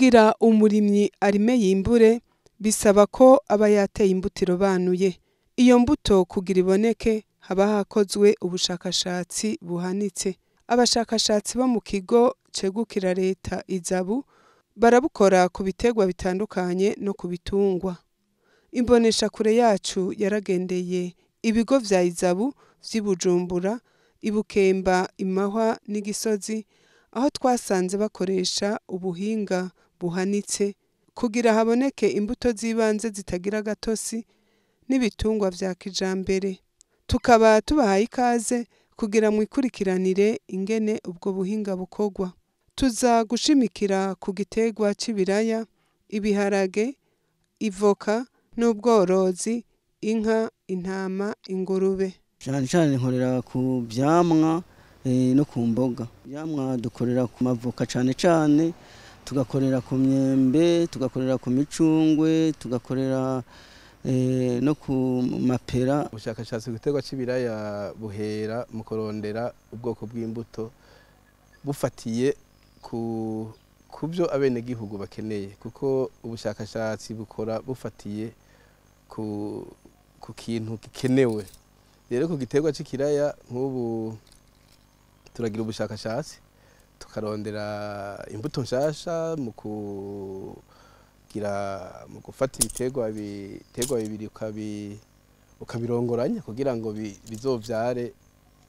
Kugira umurimyi arime yimbure bisaba ko aba yateye imbuto irobanuye. Iyo mbuto kugira iboneke haba hakozwe ubushakashatsi buhanitse. Abashakashatsi bo mu kigo cegukira leta IZABU barabukora ku biterwa bitandukanye no ku bitungwa. Imboneshakure yacu yaragendeye ibigo vya IZABU vy'i Bujumbura, i Bukemba, i Mahwa n'i Gisozi, aho twasanze bakoresha ubuhinga buhanitse kugira haboneke imbuto z'ibanze zitagira agatosi n'ibitungwa vya kijambere. Tukaba tubahaye ikaze kugira mwikurikiranire ingene ubwo buhinga bukorwa. Tuza gushimikira ku giterwa c'ibiraya, ibiharage, ivoka n'ubworozi, inka, intama, ingurube. Cyane cyane nkorera ku vyamwa no ku mboga. Ivyamwa dukorera ku mavoka cyane cyane, tugakorera ku myembe, tugakorera ku micungwe, tugakorera no ku mapera. Ubushakashatsi ku giterwa c'ibiraya buhera mu kurondera ubwoko bw'imbuto bufatiye ku byo abenegihugu bakeneye, kuko ubushakashatsi bukora bufatiye ku kintu gikenewe. Rero ku giterwa c'ikiraya nk'ubu turagira ubushakashatsi tukarondera imbuto nshasha mu kugira mu gufata ibiterwa bibiri ukabirongoranya kugira ngo bizovyare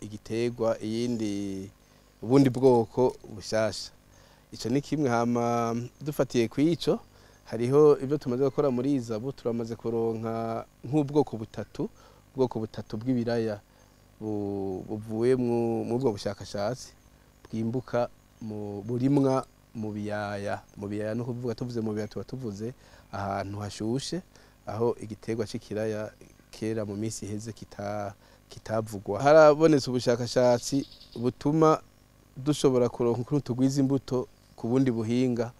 igiterwa iyindi ubundi bwoko bushasha. Ico ni kimwe. Hama dufatiye kw'ico hariho ibyo tumaze gukora muri IZABU, turamaze kuronka nk'ubwoko butatu, ubwoko butatu bw'ibiraya buvuye mu bwo bushakashatsi bwimbuka mu burimwa mu biyaya. Mu biyaya no kuvuga tuvuze mu biyaya tuba tuvuze ahantu hashushe, aho igiterwa c'ikiraya kera mu minsi iheze kitavugwa. Harabonetse ubushakashatsi butuma dushobora kuronka ukuntu tugwiza imbuto ku bundi buhinga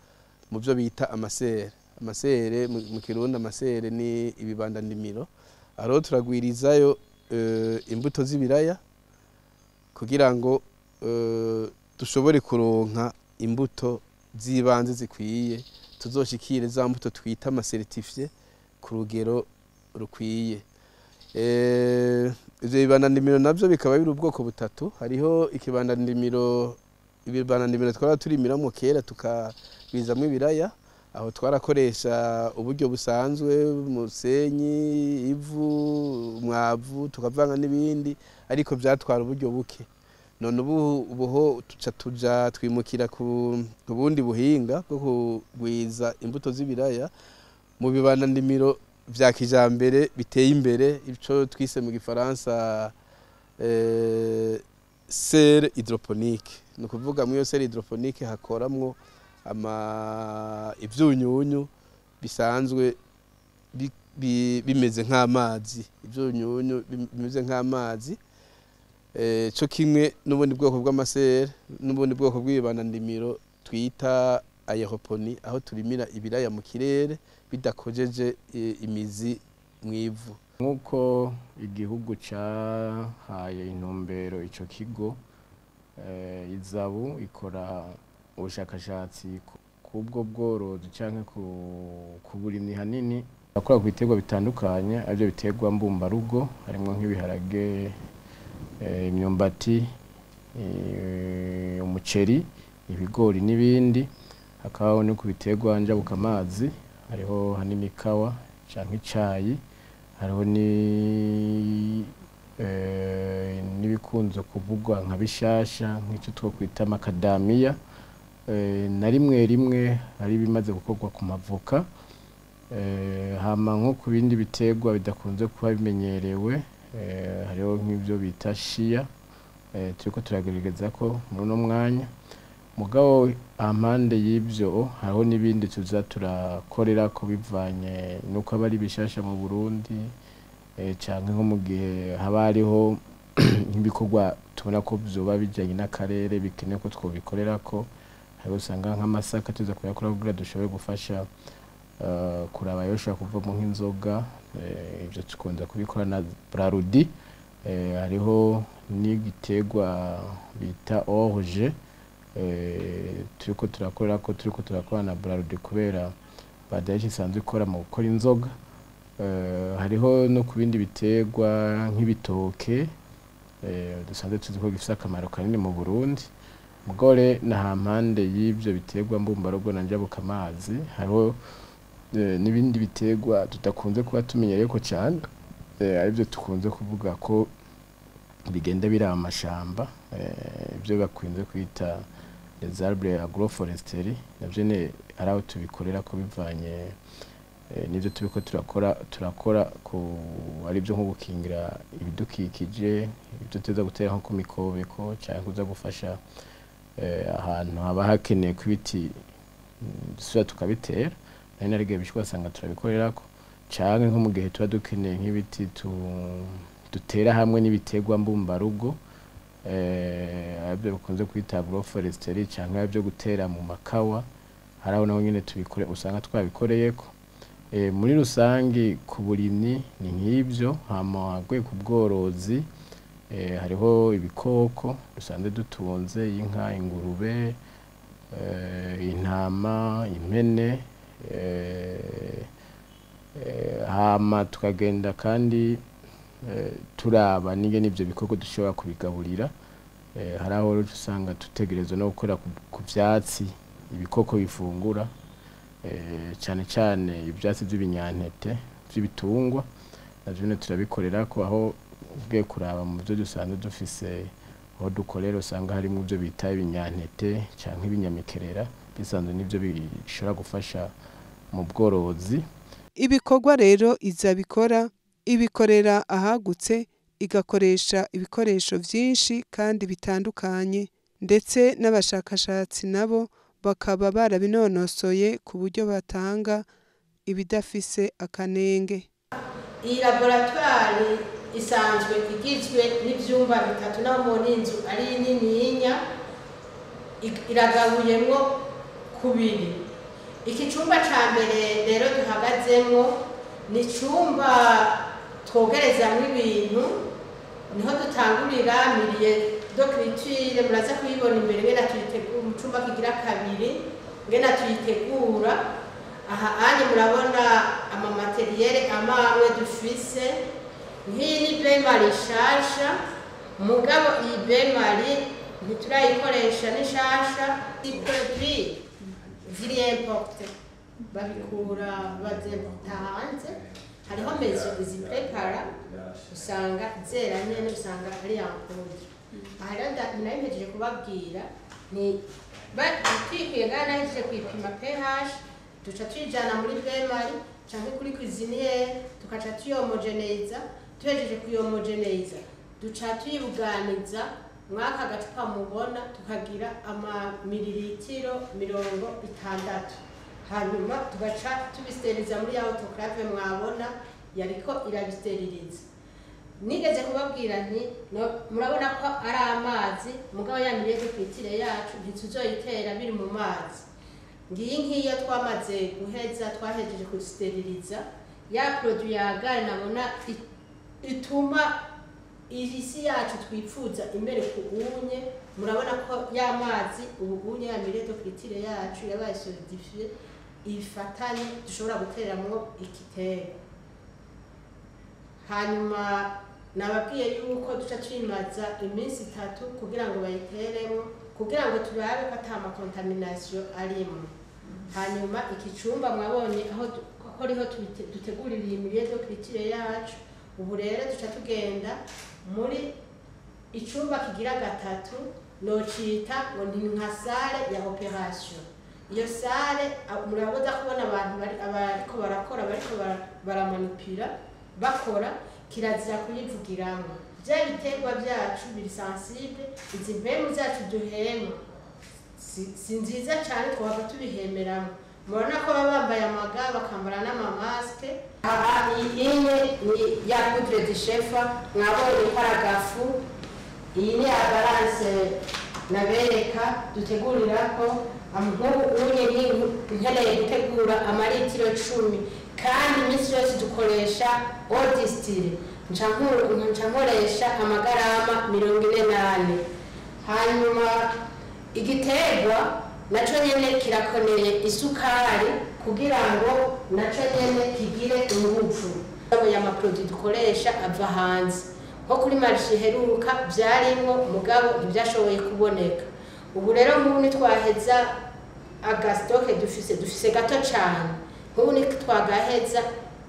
mu byo bita amasere. Amasere mu Kirundi amasere ni ibibandandimiro. Aho turagwirizayo imbuto z'ibiraya kugira ngo dushobore kuronka imbuto z'ibanze zikwiye, tuzoshikire za mbuto twita amaseritifiye ku rugero rukwiye. Ivyo bibandandimiro navyo bikaba biri ubwoko butatu. Hariho ikibandandimiro, ibibandandimiro twara turimiramwo kera tukabizamwo ibiraya, aho twarakoresha uburyo busanzwe, umusenyi, ivu, umwavu, tukavanga n'ibindi, ariko vyatwara uburyo buke. None ubu tuca tuja twimukira ku bundi buhinga bwo kugwiza imbuto z'ibiraya mu bibandandimiro vya kijambere biteye imbere, ico twise mu gifaransa serre hydroponique. Ni ukuvuga muri iyo serre hydroponique hakoramwo ivyunyunyu bisanzwe bimeze nk'amazi, ivyunyunyu bimeze nk'amazi, co kimwe n'ubundi bwoko bw'amasere n'ubundi bwoko bw'ibibandandimiro twita aeroponie, aho turimira ibiraya mu kirere bidakojeje imizi mw'ivu. Nk'uko igihugu cahaye intumbero ico kigo, IZABU ikora ubushakashatsi kubwo bworozi canke ku burimyi hanini. Bakora ku biterwa bitandukanye, arivyo biterwa mbumbarugo, harimwo nk'ibiharage, imyumbati, umuceri, ibigori n'ibindi. Hakabaho no ku biterwa njabukamazi, hariho hanini ikawa canke icayi, hariho n'ibikunze kuvugwa nka bishasha nk'ico twokwita makadamiya, na rimwe rimwe hari bimaze gukorwa ku mavoka. Hama nko ku bindi biterwa bidakunze kuba bimenyerewe, hariho nk'ivyo bita shia, turiko turagerageza ko muri uno mwanya. Mugabo ampande y'ivyo hariho n'ibindi tuza turakorera ko bivanye nuko aba ari bishasha mu Burundi, canke nko mu gihe haba hariho nk'ibikorwa tubona ko vyoba bijanye n'akarere bikenewe ko twobikorerako. Hariho usanga nk'amasaka tuza kuyakora kugira dushobore gufasha kuraba yoshobora kuvamo nk'inzoga, ivyo tukunze kubikora na Brarudi. Hariho n'igiterwa bita orge. Turiko turakorera ko turiko turakora na Brarudi kubera Badeje isanzwe ikora mu gukora inzoga. Hariho no ku bindi biterwa nk'ibitoke, dusanzwe tuzi ko gifise akamaro kanini mu Burundi. Mugore na hampande y'ivyo biterwa mbumbarugo na njabukamazi, hariho n'ibindi biterwa tudakunze kuba tumenyereye ko cane, arivyo tukunze kuvuga ko bigenda biri amashamba, ibyo bakunze kwita les arbres agroforesterie, navyo ne ari aho tubikorera ko bivanye n'ivyo turiko turakora ku ari byo nko gukingira ibidukikije, ibyo tuza gutera nko ku mikobeko canke kuza gufasha ahantu haba hakeneye ko ibiti dusubira tukabitera, nari narigiye bishika ugasanga turabikorerako, canke nko mu gihe tuba dukeneye nk'ibiti dutera hamwe n'ibiterwa mbumbarugo, aribyo bakunze kwita agroforesterie, canke aribyo gutera mu makawa, hari aho naho nyene tubikore usanga twabikoreyeko. Muri rusangi ku burimyi ni nk'ivyo. Hama aguye ku bworozi, hariho ibikoko dusanzwe dutunze, inka, ingurube, intama, impene, hama tukagenda kandi turaba n'ingene ivyo bikoko dushobora kubigaburira. Hari aho rero usanga dutegerezwa no gukora ku vyatsi ibikoko bifungura, cane cane ivyatsi vy'ibinyantete vy'ibitungwa, navyo nyene turabikorera ko. Aho ugiye kuraba mu vyo dusanzwe dufise aho dukorera, usanga harimwo ivyo bita ibinyantete canke ibinyamikerera, bisanzwe nivyo bishobora gufasha mu bworozi. Ibikorwa rero iza bikora ibikorera ahagutse, igakoresha ibikoresho vyinshi kandi bitandukanye, ndetse n'abashakashatsi nabo bakaba barabinonosoye ku buryo batanga ibidafise akanenge. Iyi laboratoire isanzwe igizwe n'ivyumba bitatu, naho mubona inzu ari nininya, iragabuyemwo kubiri. Iki cumba ca mbere rero duhagazemwo ni icumba twogerezamwo ibintu, niho dutangurira milieu de culture, muraza kuyibona imbere ngena tuyitegura mu cumba kigira kabiri ngena tuyitegura. Aha anye murabona ama matériel amwe dufise, nk'iyi ni bain-marie nshasha, mugabo iyi bain-marie ntiturayikoresha, ni nshasha. Produit ziri importé, babikura bazimporta hanze, hariho maison iziprepara, usanga zera nyene, usanga ari en poudre. Aha rero nari mpejeje kubabwira ni twikwiye ngaha, nahejeje kwipima pH, duca tuyijana muri bain-marie canke kuri cuisinière, tukaca tuyomogeneza. Tuhejeje kuyomogeneza, duca tuyibuganiza mwaka gacupa mubona, tukagira amamiriritiro 60, hanyuma tugaca tubisteriliza muri ya autoclave mwabona yariko irabisteriliza. Nigeze kubabwira nti murabona ko ari amazi, mugabo ya milieu de culture yacu ntituzoyitera biri mu mazi. Ngiyi nkiyo twamaze guheza, twahejeje kusteriliza ya produit ya gare, nabona ituma isi yacu twipfuza imbere ku unye. Murabona ko ya mazi ubu unye ya milieu de culture yacu yabaye solidifié, ifatanye, dushobora guteramwo igiterwa. Hanyuma nababwiye yuko duca twimaza iminsi 3 kugira ngo bayiteremo, kugira ngo turabe ko ata ma contamination arimo. Hanyuma iki cumba mwabonye aho ko riho dutegurira iyi milieu de culture yacu. Ubu rero duca tugenda muri icumba kigira gatatu, nocita ngo ni nka salle ya opération. Iyo salle muraboza kubona abantu bariko barakora, bariko baramanipira bakora, kirazira kuyivugiramwo. Vya biterwa vyacu biri sensible, izi mpemu zacu duhema si nziza cane, twaba tubihemeramo. Murabona ko baba bambaye amaga, bakambara n'amamaske. Aha iyi ni ya poudre de shefa, mwabonye ko ari agafu. Iyi ni ya balance nabereka dutegurirako. Nk'ubu unye nkeneye gutegura amaritiro 10, kandi iminsi yose dukoresha eau distillée, nca nkoresha amagarama 44. Hanyuma Igiterwa naco nyene kirakoneye isukari kugira ngo naco nyene kigire ingufu. Aya maproduit dukoresha ava hanze, nko kuri marché iheruka vyarimwo mugabo ntivyashoboye kuboneka. Ubu rero nk'ubu nitwaheza agastoke dufise gato cane, nk'ubu nitwagaheza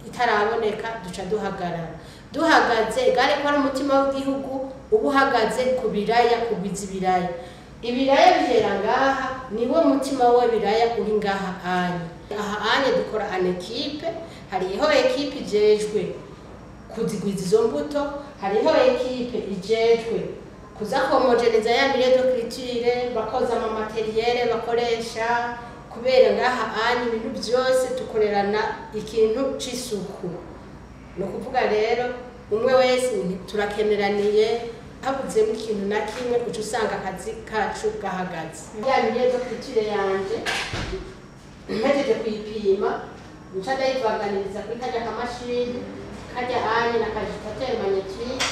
itaraboneka duca duhagarara. Duhagaze gare ko ari umutima w'igihugu uba uhagaze ku biraya, kugwiza ibiraya. Ibiraya bihera ngaha, niwo mutima w'ibiraya uri ngaha anye. Aha anye dukora an equipe, hariho equipe ijejwe kuzigwiza izo mbuto, hariho equipe ijejwe kuza homogeneza ya milieu de culture, bakoza ama materiel bakoresha, kubera ngaha anye ibintu byose tukorerana ikintu c'isuku. No kuvuga rero umwe wese turakeneraniye, habuzemo ikintu na kimwe uca usanga akazi kacu gahagaze. Ya milieu de culture yanje mpejeje kuyipima, nca ndayivanganiriza kuri karya kamashini karya anye na kagitateur magnétique,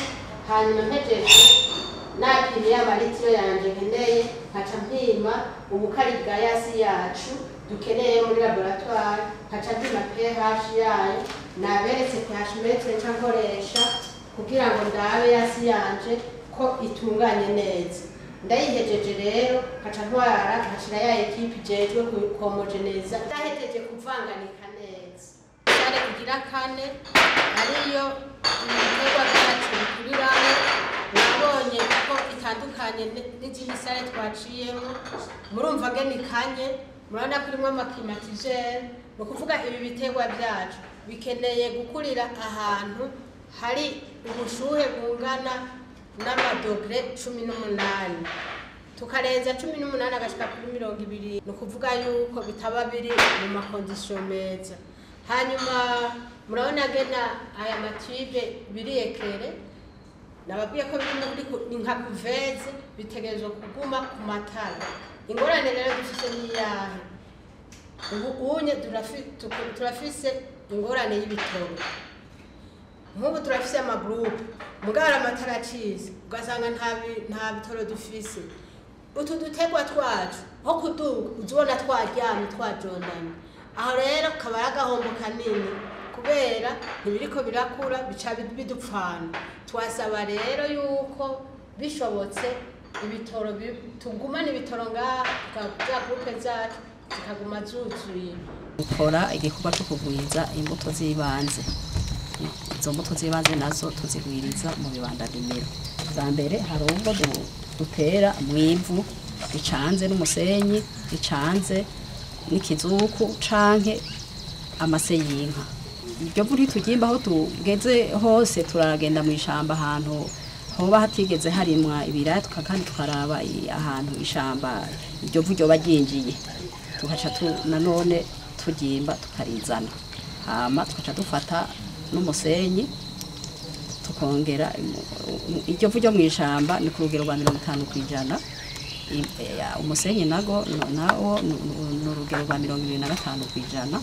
hanyuma mpejeje napimye ya maritiro yanje nkeneye, nkaca mpima ubukari bwa yasi yacu dukeneye muri laboratoire, nkaca mpima pH yayo, naberetse pH metre nca nkoresha kugira ngo ndabe yasi yanje ko itunganye neza. Ndayihejeje rero nkaca ntwara nkashira ya equipe ijejwe kuhomogeneza. Ndahejeje kuvanganika neza. Sare igira kane ariyo ibiterwa byacu bikuriramo, nabonye ko itandukanye n'izindi sare twaciyemo. Murumva genikanye, murabona ko irimo amaklimatiseur. Ni ukuvuga ibi biterwa byacu bikeneye gukurira ahantu hari ubushuhe bungana n'amadogre 18, tukarenza 18 agashika kuri 20. Ni ukuvuga yuko bitaba biri mu makondisiyo meza. Hanyuma murabona gena aya matube biri ekere, nababwiye ko biri muri ni nka kuveze, bitegerezwa kuguma ku matara. Ingorane rero dufise ni iyahe? Ubu unye turafise ingorane y'ibitoro. Nk'ubu turafise amagroupe, mugabo hari amatara acize, ugasanga nta bitoro dufise. Utu dutegwa twacu nko kuduga uzibona twaryamye twajondanye. Aho rero kaba ari agahombo kanini kubera ntibiriko birakura, bica bidupfana. Twasaba rero yuko bishobotse ibitoro tugumane ibitoro ngaha, za groupe zacu zikaguma zuzuye. Dukora igikorwa cyo kugwiza imbuto z'ibanze. Izo mbuto z'ibanze nazo tuzigwiriza mu bibandabimiro. Bwa mbere hari ubwo dutera mu ivu ricanze n'umusenyi, ricanze n'ikizuku canke amase y'inka. Iryo vu ntitugimba aho tugeze hose, turagenda mu ishamba ahantu hoba hatigeze harimwa ibiraya, kandi tukaraba ahantu ishamba iryo vu ryoba ryinjiye, tugaca nanone tugimba tukarizana. Hama tugaca dufata n'umusenyi tukongera. Iryo vu ryo mu ishamba ni ku rugero rwa 50%, umusenyi nago nawo ni urugero rwa 25%,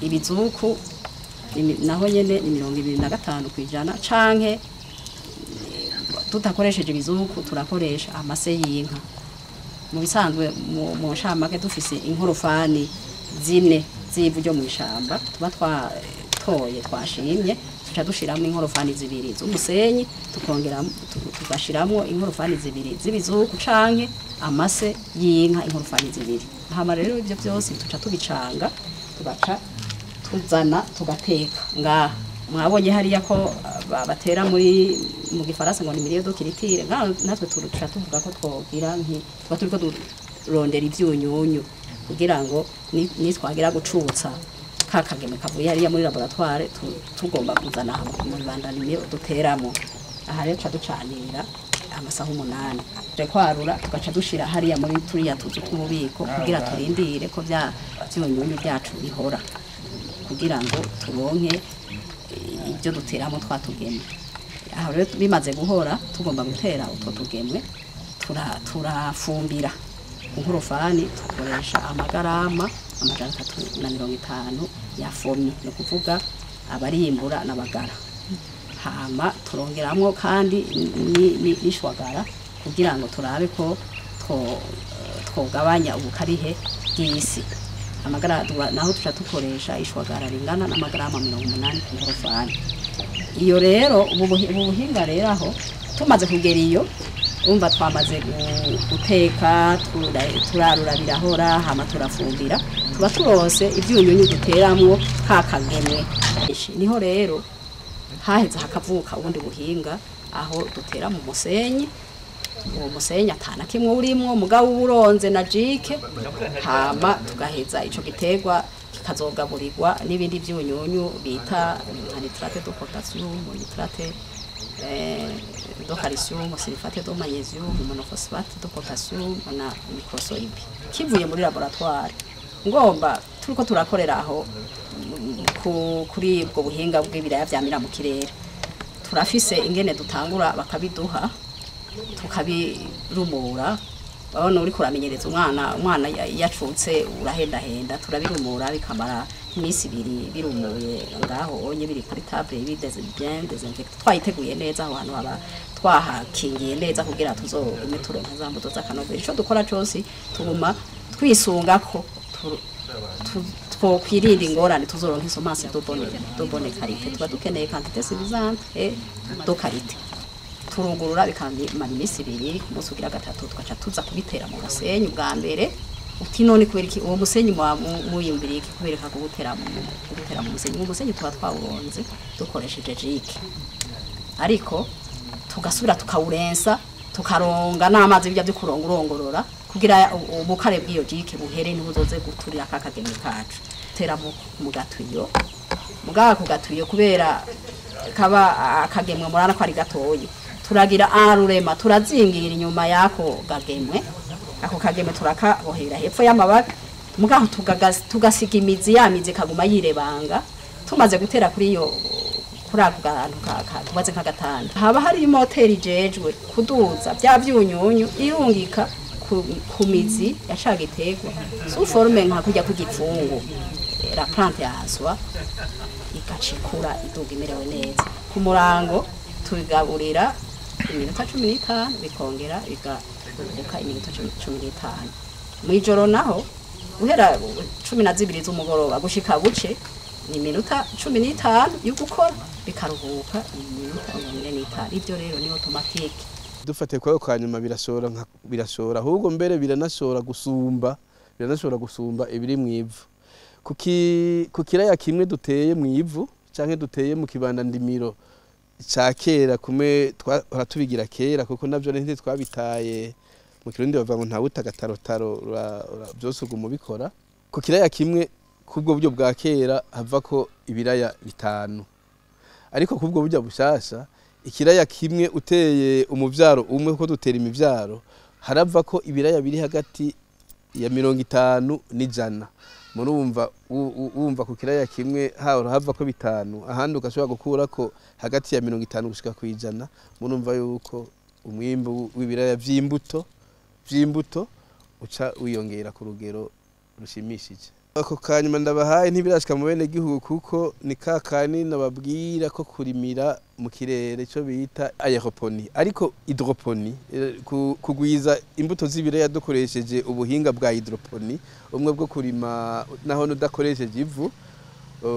ibizuku naho nyene ni 25%, canke tutakoresheje ibizuku turakoresha amase y'inka. Mu bisanzwe mu nshamake dufise inkorofani zine z'ivu ryo mu ishamba tuba twatoye twashimye, tuca dushiramo inkorofani zibiri z'umusenyi, tukongera tugashiramwo inkorofani zibiri z'ibizuku canke amase y'inka inkorofani zibiri. Hama rero ivyo byose tuca tubicanga, tugaca tuzana tugateka ngaha. Mwabonye hariya ko batera muri mu gifaransa ngo ni milieu de culture, natwe tuca tuvuga ko twogira nki tuba turiko durondera ivyunyunyu kugira ngo nitwagira gucutsa ka kageme kavuye hariya muri laboratoire tugomba kuzana mu bibandabimiro duteramo. Aha rero tuca ducanira amasaha 8, tuje kwarura tugaca dushira hariya muri turiya tuzu tw'ububiko kugira turindire ko vya vyunyunyu byacu bihora, kugira ngo turonke ibyo duteramo twatugemwe. Aho rero bimaze guhora tugomba gutera utwo tugemwe, turafumbira ku nkorofani, tukoresha amagarama 350 ya fomi, ni ukuvuga abarimbura n'abagara. Hama turongeramwo kandi n'ishwagara kugira ngo turabe ko twogabanya ubukarihe bw'isi. Amagara naho tuca dukoresha ishwagara ringana n'amagarama 80 ku nkorofani. Iyo rero ubu buhinga rero aho tumaze kugera iyo umva twamaze guteka, turarura birahora, hama turafumbira, tuba turose ivyunyunyu duteramwo kakagemwe. Niho rero haheze hakavuka ubundi buhinga aho dutera mu musenyi. Uwo musenyi atana kimwe urimwo mugabo uburonze na jike, hama tugaheza ico giterwa kikazogaburirwa n'ibindi vyunyunyu bita nka nitrate de potassium, nitrate de calcium, sulfate de magnésium, monophosphate de potassium na microsoibe. Kivuye muri laboratoire ngomba turiko turakorera aho kuri ubwo buhinga bw'ibiraya vyamira mu kirere, turafise ingene dutangura bakabiduha tukabirumura. Babona uri kuramenyereza umwana yacutse urahendahenda, turabirumura bikamara iminsi ibiri birumuye ngaho onye biri kuri table bideze bien désinfecté, twayiteguye neza aho hantu haba twahakingiye neza kugira tuzogume turonka za mbuto z'akanovera. Ico dukora cose tuguma twisunga ko twokwirinda ingorane tuzoronka isomansi de bonne qualité. Tuba dukeneye quantité suffisante et de qualité. Turugurura bikamara iminsi ibiri, ku munsi ugira gatatu tugaca tuza kubitera mu musenyi bwa mbere. Uti none kubera iki uwo musenyi muyumviriye iki kubereka kuwutera mu musenyi? Mu musenyi tuba twawuronze dukoresheje jike, ariko tugasubira tukawurensa tukaronga n'amazi bijya byo kuronga urongorora kugira ubukare bw'iyo jike buhere ntibuzoze guturira kakagemwe kacu. Tera mu gatuyo, mugabo ku gatuyo kubera kaba akagemwe murana ko ari gatoyi, turagira arurema turazingira inyuma yako gagemwe, ako kagemwe turakabohera hepfo y'amababi, mugaho tugasiga imizi ya mizi kaguma yirebanga. Tumaze gutera kuri iyo kuri ako kantu kubatse nk'agatanda, haba hari moteri jejwe kuduza bya vyunyunyu irungika ku mizi ya ca giterwa sous forme nka kujya kugipfungu, la plante yaswa igacikura iduga imerewe neza. Ku murango tubigaburira iminota 15 bikongera bigaruka iminota 15. Mwijoro naho guhera 12 z'umugoroba gushika buce ni iminota 15 yo gukora, bikaruhuka iminota 45. Ibyo rero ni automatique. Dufate kwayo kanyuma birashora ahubwo mbere biranashora gusumba ibiri mu ivu. Ku kiraya kimwe duteye mu ivu canke duteye mu kibanda ndimiro ca kera kumwe twahora tubigira kera, kuko navyo nti twabitaye mu Kirundi bavuga ngo ntawuta agatarotaro byose uguma ubikora. Ku kiraya kimwe kubwo buryo bwa kera havako ibiraya 5, ariko kubwo buryo bushasha ikiraya kimwe uteye umuvyaro umwe, kuko dutera imivyaro, harava ko ibiraya biri hagati ya 50 n'ijana. Murumva wumva ku kiraya kimwe hava ko 5, ahandi ugashobora gukura ko hagati ya 50 gushika ku 100. Murumva yuko umwimbu w'ibiraya vy'imbuto uca wiyongera ku rugero rushimishije. Ako kanyuma ndabahaye ntibirashika mu bene gihugu, kuko ni kakani nababwira ko kurimira mu kirere cyo bita aeroponi, ariko hydroponi, kugwiza imbuto z'ibiraya dukoresheje ubuhinga bwa hydroponi, umwe bwo kurima naho nudakoresheje ivu,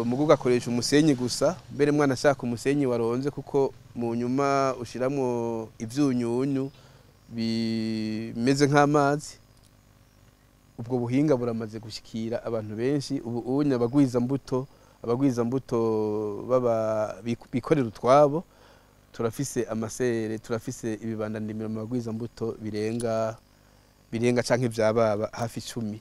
mugo ugakoresha umusenyi gusa. Mbere mwana ashaka umusenyi waronze, kuko mu nyuma ushiramwo ivyunyunyu bimeze nk'amazi. Ubwo buhinga buramaze gushikira abantu benshi ubu unye abagwiza mbuto baba bikorera utwabo. Turafise amasere, turafise ibibanda ndimiro mu bagwiza mbuto birenga canke vyababa hafi 10.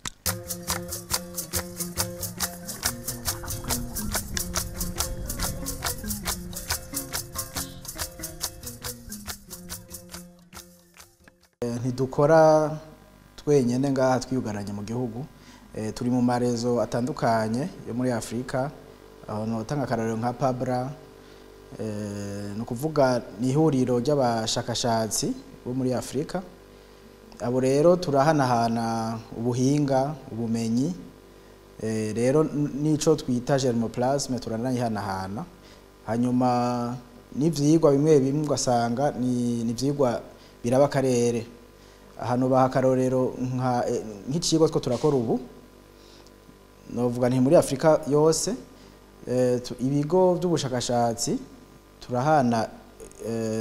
Ntidukora twenyene ngaha twiyugaranye mu gihugu, turi mu marezo atandukanye yo muri Afrika. Aho notanga akarorero nka Pabra, no kuvuga ni ihuriro ry'abashakashatsi bo muri Afrika. Abo rero turahanahana ubuhinga, ubumenyi, rero nico twita germoplasme turanayihanahana. Hanyuma n'ivyigwa bimwe bimwe ugasanga ni ivyigwa biraba karere. Ahantu baha akarorero nk'icigwa two turakora ubu, novuga nti muri Afrika yose ibigo by'ubushakashatsi turahana,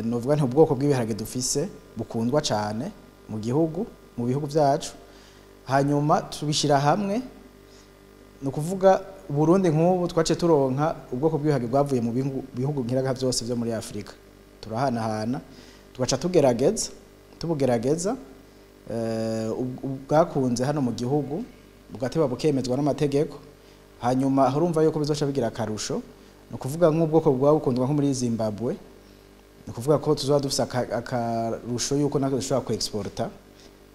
novuga nti ubwoko bw'ibiharage dufise bukundwa cane mu gihugu, mu bihugu byacu, hanyuma tubishira hamwe. Ni ukuvuga Burundi nk'ubu twace turonka ubwoko bw'ibiharage bwavuye mu bihugu nkiraga byose byo muri Afrika, turahanahana tugaca tugerageza tubugerageza, bwakunze hano mu gihugu bugateba bukemezwa n'amategeko, hanyuma urumva yuko bizoca bigira akarusho. Ni ukuvuga nk'ubwoko bwa bukundwa nko muri Zimbabwe, ni ukuvuga ko tuzoba dufise akarusho yuko natwe dushobora ku exporta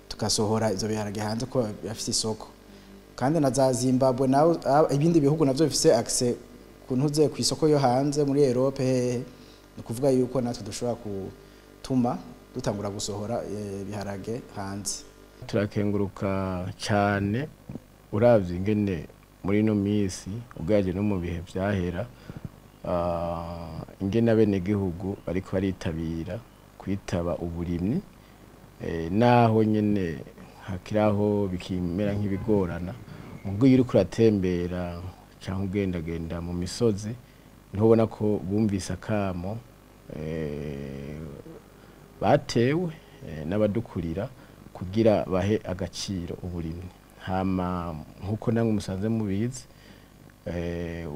tugasohora ivyo biharage hanze ko bafise isoko. Kandi na za Zimbabwe nawe ibindi bihugu navyo bifise access ku ntuze ku isoko yo hanze muri Europe hehe, ni ukuvuga yuko natwe dushobora gutuma dutangura gusohora ibiharage hanze. Turakenguruka cyane uravye ingene muri ino minsi ubwaje no mu bihe vyahera, ingene abenegihugu bariko baritabira kwitaba uburimyi, naho nyene hakiraho bikimera nk'ibigorana. Ubwo iyo uriko uratembera canke ugendagenda mu misozi, niho ubona ko bumvise akamo batewe n'abadukurira kugira bahe agaciro uburimyi. Hama nkuko namwe musanze mubizi,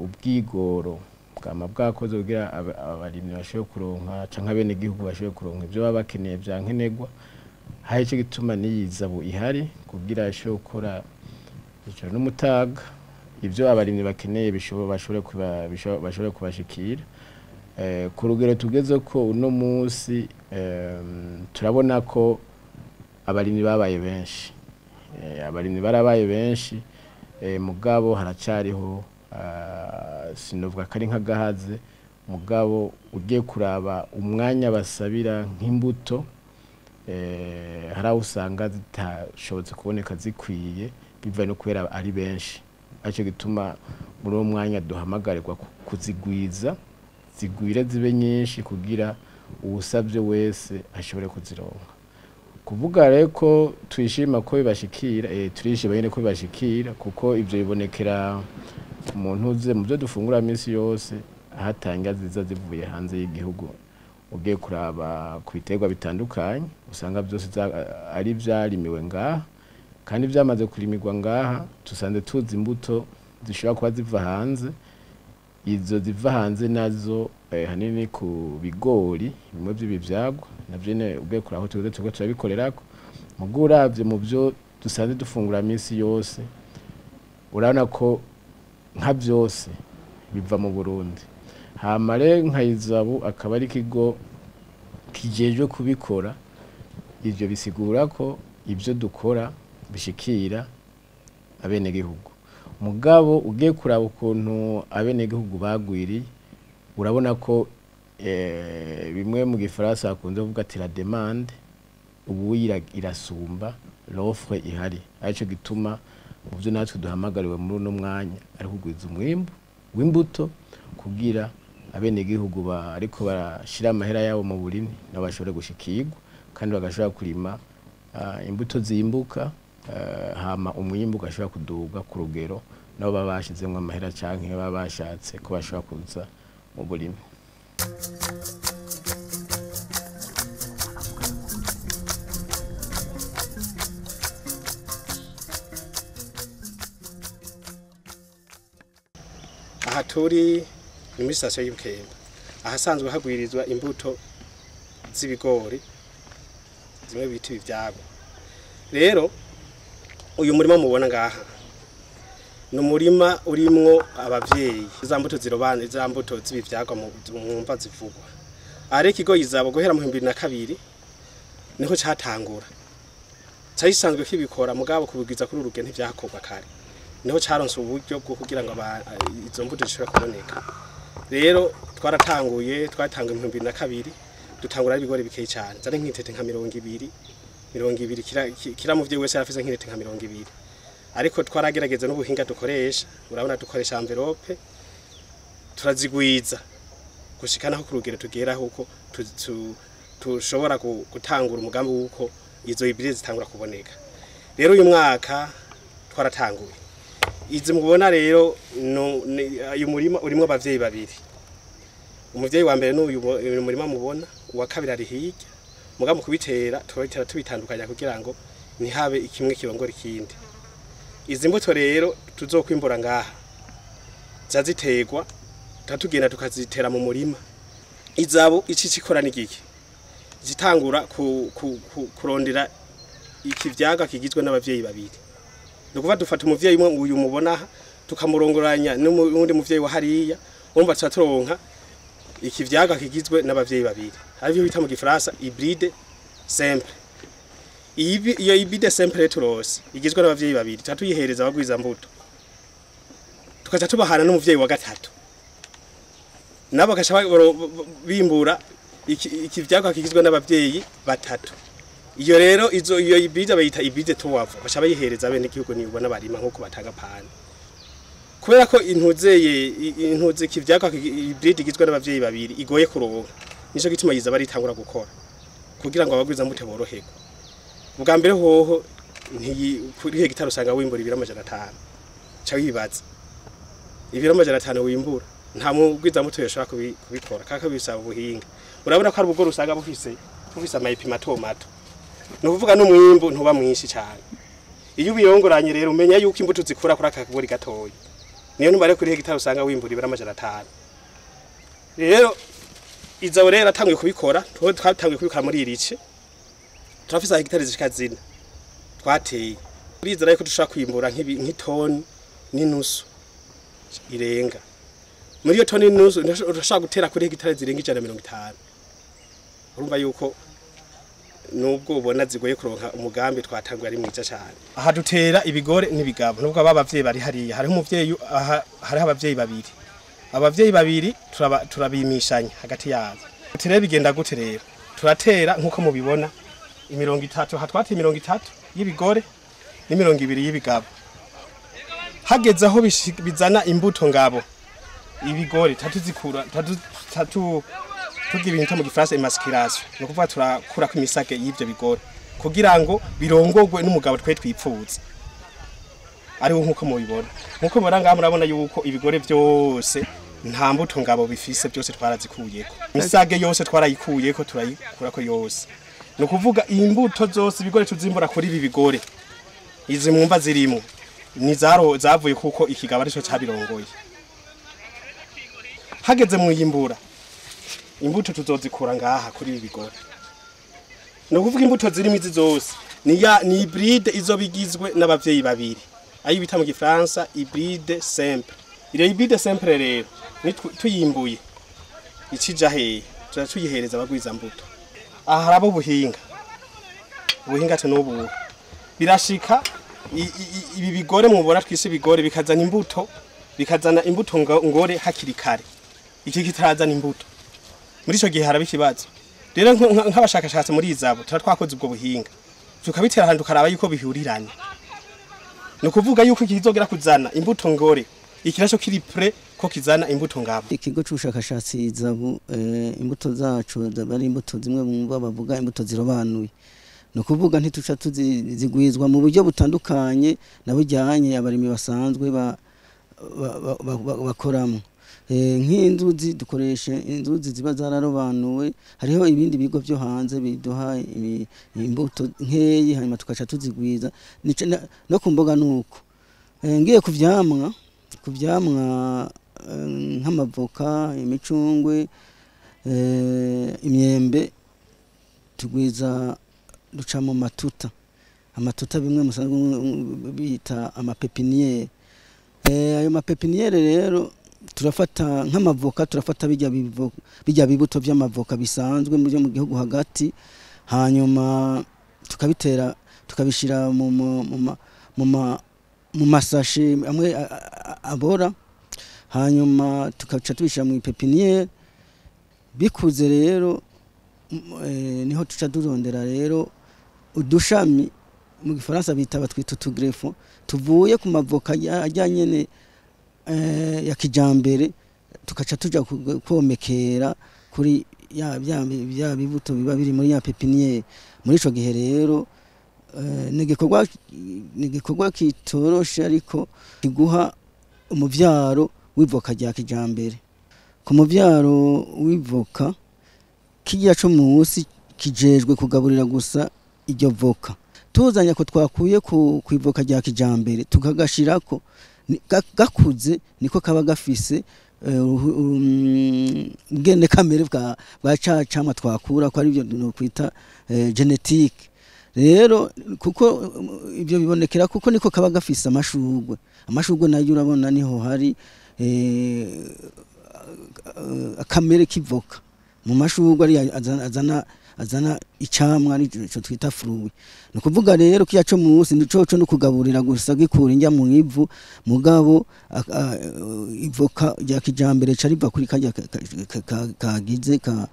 ubwigoro bwama bwakoze kugira abarimyi bashobore kuronka canke abenegihugu bashobore kuronka ivyo baba bakeneye vya nkenerwa. Hari ico gituma n'iyizabu ihari kugira ishobore gukora ijoro n'umutaga, ivyo abarimyi bakeneye bashobore kubashikira. Ku rugero tugeze ko uno munsi, turabona ko abarimyi babaye benshi, abarimyi barabaye benshi, mugabo haracariho, sinovuga ko ari nk'agahaze, mugabo ugiye kuraba umwanya basabira nk'imbuto, hari aho usanga zitashobotse kuboneka zikwiye bivaye no kubera ari benshi. Aricyo gituma muri uwo mwanya duhamagarirwa kuzigwiza, zigwire zibe nyinshi kugira uwusabye wese ashobore kuzironka. Kuvuga rero ko twishima ko bibashikira, turishima nyene ko bibashikira, kuko ivyo bibonekera mu ntuze mu byo dufungura minsi yose, ahatanga ziza zivuye hanze y'igihugu. Ugiye kuraba ku biterwa bitandukanye usanga byose ari vyarimiwe ngaha, kandi vyamaze kurimirwa ngaha tusanze tuzi imbuto zishobora kuba ziva hanze. Izo ziva hanze nazo hanini ku bigori bimwe by'ibivyagwa navyo nyene ugiye kuraba aho tugeze turiko turabikorerako. Mugo uravye mu byo dusanze dufungura minsi yose, urabona ko nka byose biva mu Burundi. Hama rero nka Izabu akaba ari ikigo kijejwe kubikora, ivyo bisigura ko ivyo dukora bishikira abenegihugu. Mugabo ugiye kuraba ukuntu abenegihugu bagwiriye, urabona ko bimwe mu gifaransa bakunze kuvuga ati la demande ubu irasumba l'offre ihari. Arico gituma mu byo natwe duhamagariwe muri uno mwanya ari kugwiza umwimbu w'imbuto kugira abenegihugu ariko barashira amahera yabo mu burimyi nabo bashobore gushikirwa, kandi bagashobora kurima imbuto zimbuka, hama umwimbu ugashobora kuduga ku rugero nabo baba bashizemwo amahera canke baba bashatse ko bashobora kuza mu burimyi. Aha turi ni muri sitasiyo y'Ibukemba, ahasanzwe hagwirizwa imbuto z'ibigori zimwe bita ibivyagwa. Rero uyu murima mubona ngaha ni umurima urimwo abavyeyi za mbuto zirobana, za mbuto z'ibivyagwa mwumva zivugwa. Aha rero ikigo Izabo guhera mu 2002 niho catangura, cari gisanzwe kibikora, mugabo kubigwiza kuri urugero ntivyakorwa kare. Niho caronse uburyo bwo kugira ngo izo mbuto zishobore kuboneka. Rero twatanguye mu 2002, dutangura ibigori bikeyi cane, zari nk'intete nka 20, 20, kira muvyeyi wese yarafise nk'intete nka 20. Ariko twaragerageza n'ubuhinga dukoresha, urabona dukoresha envelope, turazigwiza gushika naho ku rugero tugeraho uko tushobora gutangura umugambi w'uko Izo hybride zitangura kuboneka. Rero uyu mwaka twaratanguye. Izi mubona rero uyu murima urimo abavyeyi babiri. Umuvyeyi wa mbere n'uyu murima mubona, uwa kabiri ari hirya. Muga mu kubitera turabitera tubitandukanya kugira ngo ntihabe ikimwe kirongora ikindi. Izi mbuto rero tuzokwimbura ngaha zaziterwa tatugenda tukazitera mu murima. Izabo ici cikora n'igiki zitangura kurondera ikivyaga kigizwe n'abavyeyi babiri. Nukuva dufata umuvyeyi umwe uyu mubona tukamurongoranya n'undi muvyeyi wa hariya, urumva turonka ikivyaga kigizwe n'abavyeyi babiri, arivyo bita mu gifaransa hybride simple. Iyo hybride simple turose igizwe n'abavyeyi babiri, tuyihereza abagwiza mbuto, tukaca tubahana n'umuvyeyi wa gatatu, nabo bakaca bimbura ikivyaga kigizwe n'abavyeyi batatu. Iyo rero iyo hybride bayita hybride tuwavo, baca bayihereza bene igihugu nibona barima nkuko batanga pana. Kubera ko intuze kivyaga hybride igizwe n'abavyeyi babiri igoye kuronka, nico gituma yiza baritangura gukora kugira ngo abagwiza mbuto boroherwe. Ubwa mbere hoho kuri hegitari usanga wimbura ibiro 500. Ca wibaza ibiro 500 wimbura, nta mugwiza mbuto yoshobora kubikora kaka bisaba ubuhinga. Urabona ko ari ubugoro usanga bufise amayipi mato mato, nukuvuga n'umwimbu ntuba mwinshi cyane. Iyo ubiyongoranye rero umenya yuko imbuto zikura kuri aka kagori gatoya. Niyo ntumare kuri hegitari usanga wimbura ibiro 500. Rero izabo rero atanguye kubikora, twatanguye kubikora muri irice. Turafise hegitari zishika zine twateye. Turizera yuko dushobora kwimbura nk'itoni n'inusu irenga. Muri iyo toni n'inusu urashobora gutera kuri hegitari zirenga 150. Urumva yuko nubwo ubona zigoye kuronka umugambi twatanguye ari mwiza cyane. Aha dutera ibigore n'ibigabo, nubwo aba bavyeyi bari hariya, hariho umuvyeyi aha, hariho abavyeyi babiri. Abavyeyi babiri turabimishanya hagati yabo. Tere bigenda gute rero? Turatera nkuko mubibona imirongo itatu, hatwate imirongo itatu y'ibigore n'imirongo ibiri y'ibigabo. Hageze aho bizana imbuto ngabo, ibigore tatuzikura tatu tugira ibintu mu gifaransa emasculation, no kuvuga turakura ko imisage y'ivyo bigore kugira ngo birongogwe n'umugabo twe twipfuza. Ariwo nkuko mubibona. Nkuko mubona ngaha murabona yuko ibigore byose nta mbuto ngabo bifise, byose twarazikuyeko. Imisage yose twarayikuyeko, turayikurako yose. No kuvuga imbuto zose ibigore tuzimbura kuri ibi bigore, izi mwumva zirimo ni zaro zavuye kuko ikigabo arico cabirongoye. Hageze mu yimbura imbuto tuzozikura ngaha kuri ibi bigore. No kuvuga imbuto zirimo izi zose ni hybride izo bigizwe n'abavyeyi babiri, ayo bita mu gifaransa hybride simple. Iyo hybride simple rero tuyimbuye ikija hehe, tuyihereza abagwiza mbuto. Aha harabo ubuhinga tunubu birashika ibi bigore mubona twise ibigore bikazana imbuto, ngore hakiri kare. Iki kitarazana imbuto muri ico gihe haraba ikibazo. Rero nk'abashakashatsi muri izabo tuba twakoze ubwo buhinga, tukabitera ahantu tukaraba yuko bihuriranye. No kuvuga yuko ikizogera kuzana imbuto ngore ikirasho kiri pre ko kizana imbuto ngabo. Ikigo c'ubushakashatsi Izabu, imbuto zacu bari imbuto zimwe bumva bavuga imbuto zirobanuye. No kuvuga ntituca tuzigwizwa mu buryo butandukanye nabujyanye abarimi basanzwe bakoramo. Nk'inzuzi dukoresha inzuzi ziba zararobanuwe, hariho ibindi bigo byo hanze biduha imbuto nkeyi hanyuma tukaca tuzigwiza. No ku mboga nuko. Ngiye ku vyamwa nk'amavoka, imicungwe, imyembe, tugwiza duca mu matuta. Amatuta bimwe musanzwe bita amapepiniere. Ayo mapepiniere rero turafata nk'amavoka, turafata bijya bibuto by'amavoka bisanzwe mu gihugu hagati, hanyuma tukabitera tukabishira mu masashe amwe abora, hanyuma tukaca tubishira mu pepiniere. Bikuze rero niho tuca durondera rero udushami mu gifaransa bita batwita utugrefo tuvuye ku mavoka ajyanye ya kijambere, tukaca tuja komekera kuri ya bya bibuto biba biri muri ya pépinière. Muri ico gihe rero ni igikorwa kitoroshe, ariko kiguha umuvyaro w'ivoka rya kijambere. Ku muvyaro w'ivoka kirya co musi kijejwe kugaburira gusa iryo voka. Tuzanye ko twakuye ku ivoka rya kijambere tukagashirako gakuze, niko kaba gafise ngene kamere bwa cacamwa twakura, ko ari byo no kwita génétique. Rero kuko ibyo bibonekera kuko niko kaba gafise amashugwe nayo urabona niho hari akamere kivoka mu mashugwe ari azana icamwa arico twita fruit. Ni kuvuga rero kiya co musi nico co no kugaburira gusa gikura injya mu ivu, mugabo ivoka rya kijambere ca riva kuri karya kagize ka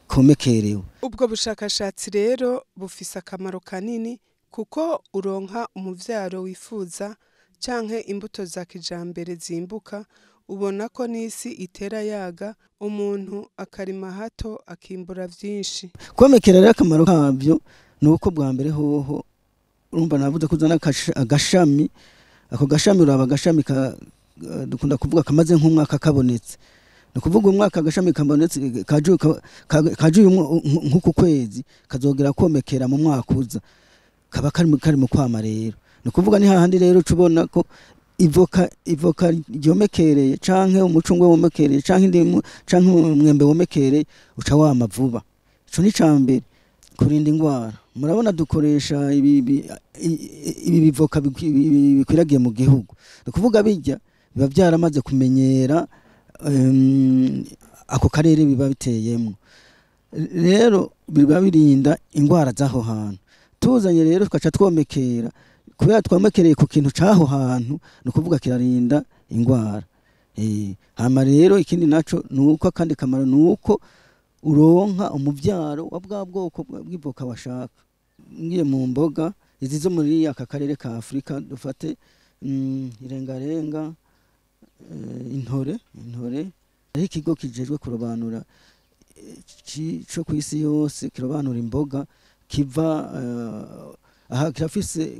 komekerewe. Ubwo bushakashatsi rero bufise akamaro kanini, kuko uronka umuvyaro wifuza canke imbuto za kijambere zimbuka. Ubona ko n'isi itera yaga, umuntu akarima hato akimbura vyinshi. Komekera rero akamaro kabyo ni uko bwa mbere hoho urumva navuze kuzana agashami. Ako gashami uraba agashami dukunda kuvuga kamaze nk'umwaka kabonetse. Ni kuvuga umwaka agashami kabonetse kajuye nk'uku kwezi, kazogera komekera mu mwaka uza, kaba kari mu kwama. Rero ni kuvuga ni hahandi rero ucubona ko ivoka ryomekereye canke umucungwe womekereye canke indimu canke umwembe womekereye uca wama vuba. Ico ni cambere. Kurinda ingwara, murabona dukoresha ibi bivoka bikwiragiye mu gihugu. Ni kuvuga bijya biba byaramaze kumenyera ako karere biba biteyemo, rero biba birinda ingwara z'aho hantu. Tuzanye rero tukaca twomekera, kubera twamekereye ku kintu caho hantu, ni kuvuga kirarinda ingwara. Hama rero ikindi naco nuko akandi kamaro nuko uronka umuvyaro wa bwa bwoko bw'ivoka washaka. Ngiye mu mboga izi zo muri aka karere ka Afrika, dufate irengarenga, intore. Ari ikigo kijejwe kurobanura co kw'isi yose kirobanura imboga, kiva aha kirafise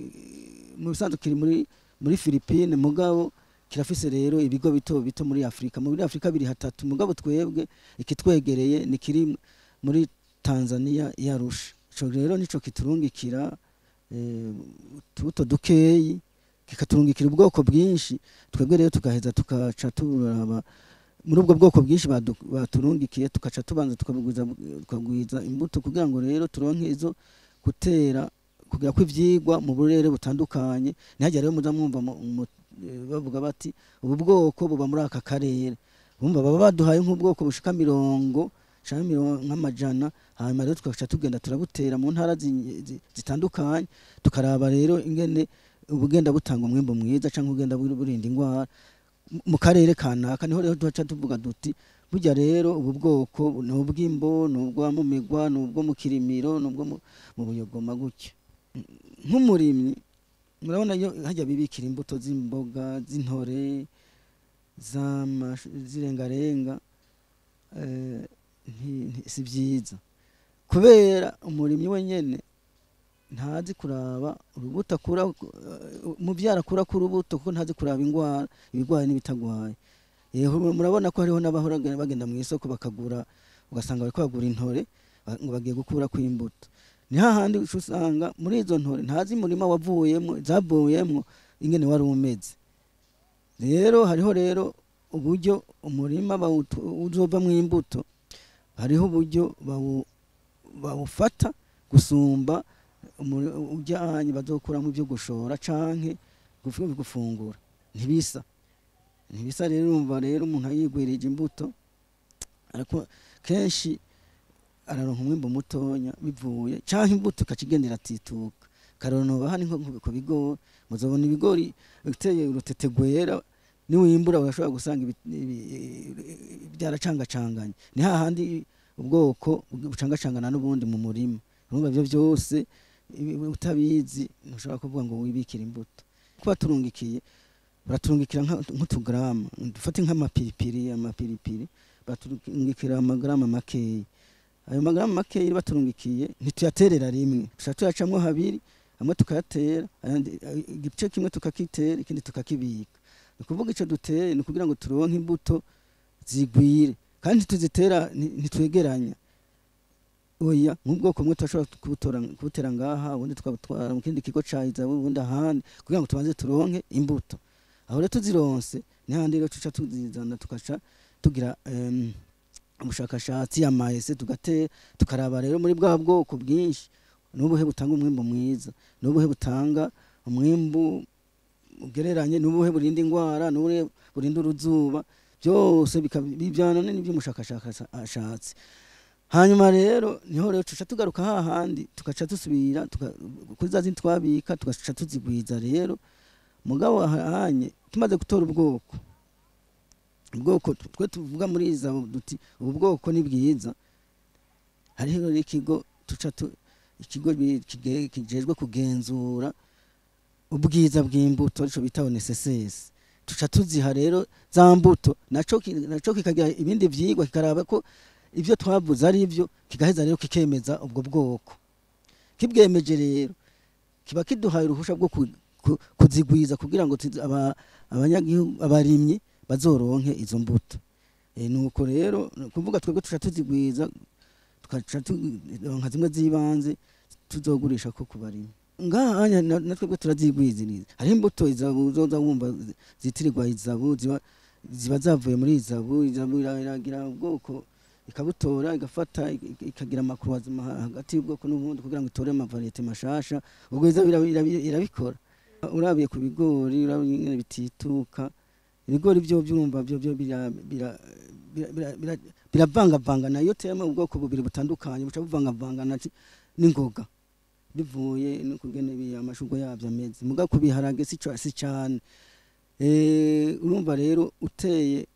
mu bisanzwe kiri muri Philippines, mugabo kirafise rero ibigo bito bito muri Afrika. Muri Afrika biri hatatu, mugabo twebwe ikitwegereye ni kiri muri Tanzania yarusha. Ico rero nico kiturungikira utubuto dukeyi, kikaturungikira ubwoko bwinshi. Twebwe rero tukaheza tukaca turaba muri ubwo bwoko bwinshi baturungikiye, tukaca tubanza tukagwiza imbuto kugira ngo rero turonke izo gutera, kugira ko ivyigwa mu burere butandukanye. Ntihagire rero muza mwumva bavuga bati ubu bwoko buba muri aka karere, bumva baba baduhaye nk'ubwoko bushika 100 canke nk'amajana. Hanyuma rero tukaca tugenda turabutera mu ntara zitandukanye, tukaraba rero ingene ubugenda butanga umwimbo mwiza canke ugenda burinda ingwara mu karere kanaka. Niho rero duca tuvuga duti burya rero ubu bwoko ni ubw'imbo, ni ubwa mu migwa, ni ubwo mu Kirimiro, ni ubwo mu Buyogoma gutyo. Nk'umurimyi murabona iyo hajya bibikira imbuto z'imboga, z'intore, z'irengarenga, si byiza, kubera umurimyi wenyene ntazi kuraba urubuto akura, umuvyara akura ku rubuto, kuko ntazi kuraba ingwara, ibigwaye n'ibitagwaye. Murabona ko hariho n'abahora bagenda mu isoko bakagura, ugasanga bariko bagura intore ngo bagiye gukura ku imbuto. Ni hahandi usanga muri izo ntore ntazi umurima wavuyemo, zavuyemo ingene wari umeze. Rero hariho rero uburyo umurima uzovamwo imbuto, hariho uburyo bawufata gusumba ujyanye bazokuramo ibyo gushora canke gufungura. Ntibisa rero. Urumva rero umuntu ayigwirije imbuto, ariko kenshi araronka umwimbo mutonya bivuye, canke imbuto ikacigendera atituka. Karonoba hani nko ku bigori, muzobona ibigori biteye urutete gwera, niwimbura urashobora gusanga byaracangacanganye. Ni hahandi ubwoko bucangacangana n'ubundi mu murima. Urumva ivyo byose utabizi ntushobora kuvuga ngo wibikire imbuto. Kuba turungikiye, baraturungikira nk'utugrama, dufate nk'amapiripiri, amapiripiri baturungikira amagrama makeyi. Ayo magarama make baturungikiye ntituyaterera rimwe, tuca tuyacamwo habiri, amwe tukayatera, igice kimwe tukakitera, ikindi tukakibika. Ni ukuvuga ico duteye ni ukugira ngo turonke imbuto zigwire, kandi tuzitera ntitwegeranya. Oya, nk'ubwoko bumwe turashobora kubutera ngaha, ubundi tukabutwara mu kindi kigo ca Izabu, ubundi ahandi, kugira ngo tubanze turonke imbuto. Aho rero tuzironse n'ahandi rero tuca tuzizana, tukaca tugira ubushakashatsi amaese, tugatera, tukaraba rero muri bwa bwoko bwinshi n'ubuhe butanga umwimbu mwiza, n'ubuhe butanga umwimbu ugereranye, n'ubuhe burinda ingwara, n'ubuhe burinda uruzuba, byose bibyana n'iby'umushakashatsi. Hanyuma rero niho rero tuca tugaruka hahandi, tugaca dusubira kuri za zindi twabika, tugaca tuzigwiza rero. Mugabo ahanye tumaze gutora ubwoko twe tuvuga muri Izabu duti ubu bwoko ni bwiza, hariho ikigo tuca ikigo kijejwe kugenzura ubwiza bw'imbuto, arico bita ONSS. Tuca tuziha rero za mbuto, naco kikagira ibindi vyigwa, kikaraba ko ivyo twavuze ari ivyo, kigaheza rero kikemeza ubwo bwoko. Kibwemeje rero kiba kiduhaye uruhusha bwo kuzigwiza kugira ngo abanyagihugu abarimyi bazoronke izo mbuto. Nuko rero kuvuga twebwe tuca tuzigwiza, tukaca turonka zimwe zibanze tuzogurisha ko kubarimyi. Ngaha natwebwe turazigwiziriza. Hari imbuto Izabu uzoza wumva zitirirwa Izabu, ziba zavuye muri Izabu. Izabu iragira ubwoko ikabutora, igafata, ikagira amakruazima hagati y'ubwoko n'ubundi kugira ngo itore amavariyete mashasha. Ubwo Izabu irabikora. Urabiye ku bigori, urabiye ingene bitituka. Ibigori byo byumva byo biravangavangana. Iyo uteyemo ubwoko bubiri butandukanye buca buvangavangana n'ingoga, bivuye no kugene amashurwe yabyo ameze. Muga kubiharage si cyane. Urumva rero uteye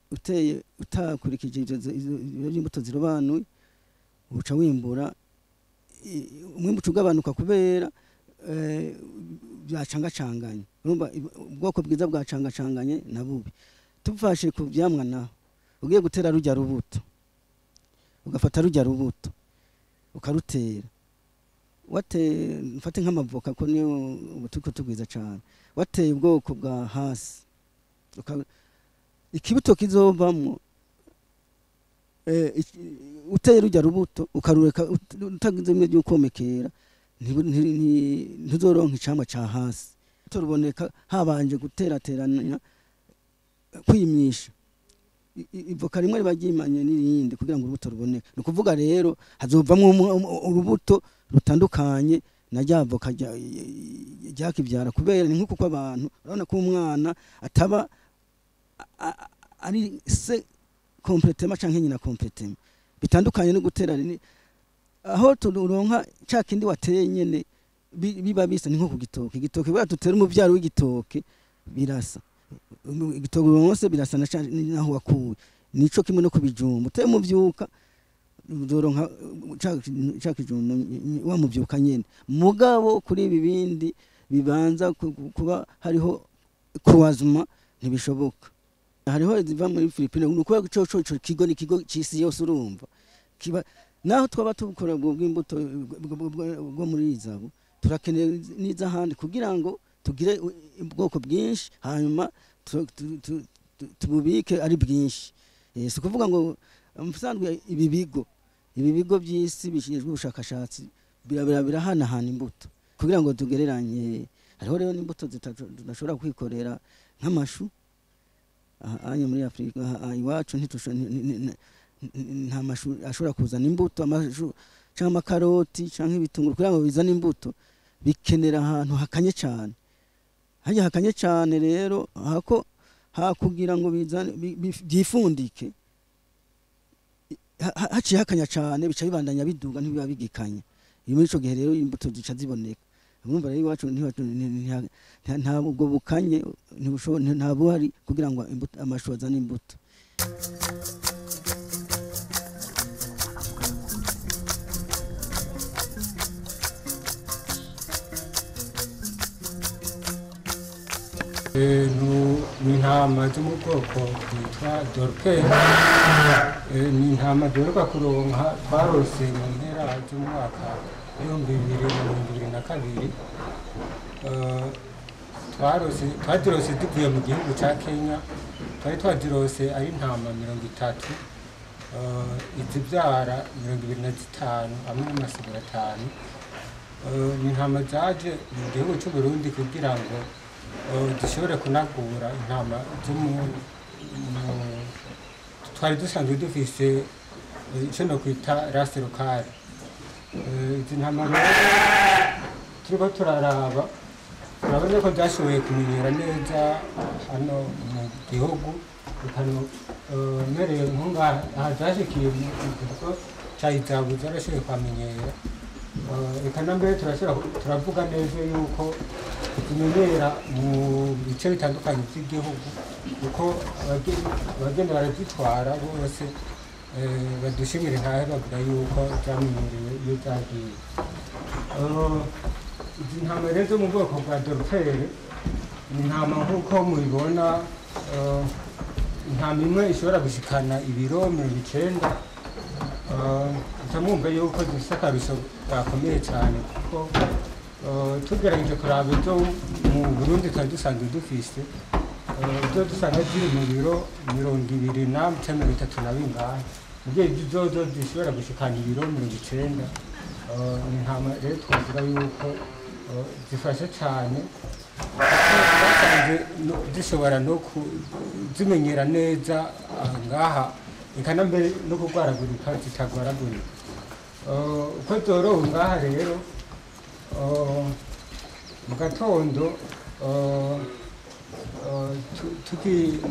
utakurikije ivyo imbuto zirobanuye, uca wimbura umwimbu ugabanuka kubera byacangacanganye. Urumva ubwoko bwiza bwacangacanganye na bubi. Tufashe ku vyamwa naho, ugiye gutera rujya rubuto, ugafata rujya rubuto ukarutera, wate mfate nk'amavoka ko niyo ubutuko tugwiza cyane, wateye ubwoko bwa hasi, ikibuto kizovamwo uteye rujya rubuto ukarureka utagize bimwe by'ukomekera, ntuzoronka icamwa ca hasi. Turuboneka habanje guterateranya kwimisha ivoka rimwe ribaryimanye n'irindi kugira ngo urubuto ruboneke. Ni ukuvuga rero hazovamwo urubuto rutandukanye na rya voka ryakibyara, kubera ni nk'uko abantu urabona ko umwana ataba ari se completema canke nyina completema, bitandukanye no gutera aho turonka ca kindi wateye nyene biba bisa. Ni nko ku gitoke, igitoke bwa tutera umuvyaro w'igitoke birasa, igitoke uronse birasa naho wakuye. Nico kimwe no kubijumba, uteye umuvyuka uzoronka ca kijumba wa muvyuka nyene. Mugabo kuri ibi bindi bibanza kuba hariho croisement ntibishoboka. Hariho ziva muri Philippines, nuko ico kigo ni kigo cisi yose urumva kiba. Naho twaba tubukora ubwo bw'imbuto bwo muri Izabu, turakeneye n'izahandi kugira ngo tugire ubwoko bwinshi, hanyuma tububike ari bwinshi. Si kuvuga ngo musanzwe ibi bigo by'isi bishinzwe ubushakashatsi birahanahana imbuto kugira ngo tugereranye. Hariho rero n'imbuto tudashobora kwikorera nk'amashu anye muri Afrika iwacu nta mashu ashobora kuzana imbuto. Amashu canke amakaroti canke ibitunguru kugira ngo bizane imbuto bikenera ahantu hakanye cyane. Hajya hakanye cyane rero hako hakugira ngo bizane byifundike, haciye hakanya cyane bica bibandanya biduga ntibiba bigikanye. Muri ico gihe rero imbuto zica ziboneka. Urumva rero iwacu nta ubwo bukanye nta buhari kugira ngo amashu azane imbuto. Ibintu Ni intama zo mu bwoko bwitwa Dorper. Ni intama duheruka kuronka, twarose mu mpera z'umwaka 2022. Twarose, twazirose tuvuye mu gihugu ca Kenya. Twari twazirose ari intama 30, izibyara 25 hamwe n'amasuguru 5. Ni intama zaje mu gihugu cy'u Burundi kugira ngo dushobore kunagura intama zo mu twari dusanzwe dufise, icyo no kwita race locale. Izi ntama rero turiko turaraba, turabona ko zashoboye kumenyera neza hano mu gihugu. Mbereye nko aha zashikiye mu kigo ca Izabu, zarashoboye kuhamenyera. Reka na mbere turashobora turavuga neza yuko zimenyera mu bice bitandukanye by'igihugu, kuko abagenda barazitwara bose badushimira intahe, bavuga yuko zamenyerewe iyo zagiye. Izi ntama rero zo mu bwoko bwa Dorper ni intama, nk'uko mubibona, intama imwe ishobora gushikana ibiro 90. Mwumva yuko zifite akarusho gakomeye cyane, kuko tugerageje kuraba ibyo mu Burundi twari dusanzwe dufise, ibyo dusanga ziri mu biro 20 na 30 na bingahe, mu gihe zozo zishobora gushikana ibiro 90. Ni intama rero twavuga yuko zifasha cyane, basanze zishobora no zimenyera neza ngaha, eka na mbere no kurwaragurika zitagwaragurika. Uko zorowe ngaha rero, mu gatondo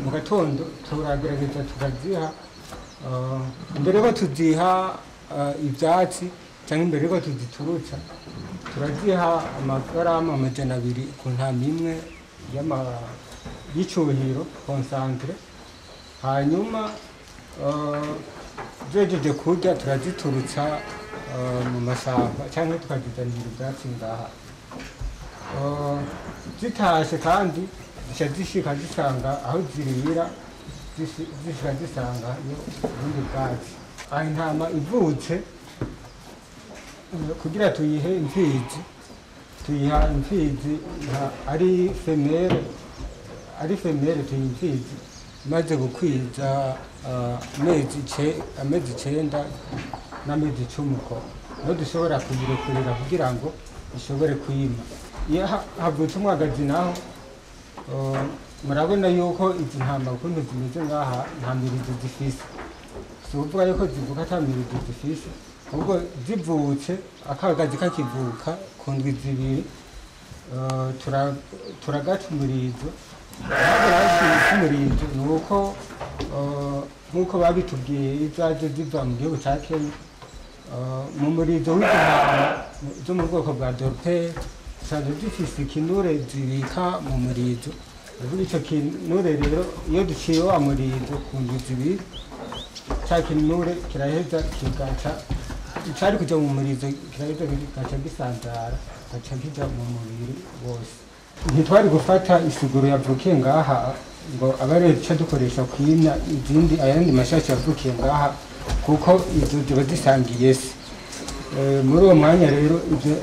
mu gatondo turagerageza tukaziha, imbere yuko tuziha ibyatsi cyangwa imbere yuko tuziturutsa, turaziha amagarama 200 ku ntama imwe y'icuhiro concentré. Hanyuma zejeje kurya, turaziturutsa mu mashyamba cyangwa tukazizanira ibyatsi ngaha. Zitashe kandi zica zishika zisanga aho zirira, zishika zisanga ubundi bwatsi. Aha intama ivutse, kugira tuyihe imfizi, tuyiha imfizi ari femelle. Ari femelle, tuyiha imfizi imaze gukwiza amezi 9 n'amezi 10, uko niho dushobora kuyirekurira kugira ngo ishobore kwima. Iyo havutse umwagazi naho, murabona yuko izi ntama ukuntu zimeze ngaha nta mirizo zifise. Si ukuvuga yuko zivuka ata mirizo zifise, ahubwo zivutse, akagazi kakivuka ku ndwi 2, turagaca umurizo. Ntabwo baciye umurizo ni uko nk'uko babitubwiye izaje ziva mu gihugu cya Kenya, mu murizo w'izi ntama zo mu bwoko bwa Dorper zisanzwe zifise ikinure zibika mu murizo. Uvuga icyo kinure rero, iyo duciye wa murizo ku ndwi 2, cya kinure kiraheza kigaca, icari kuja mu murizo kiraheza kigaca gisanzara, gaca kija mu mubiri wose. Ntitwari gufata isiguro yavukiye ngaha ngo abe ariyo duca dukoresha kwimya izindi, ayandi mashasha yavukiye ngaha, kuko izo ziba zisangiye se. Muri uwo mwanya rero ibyo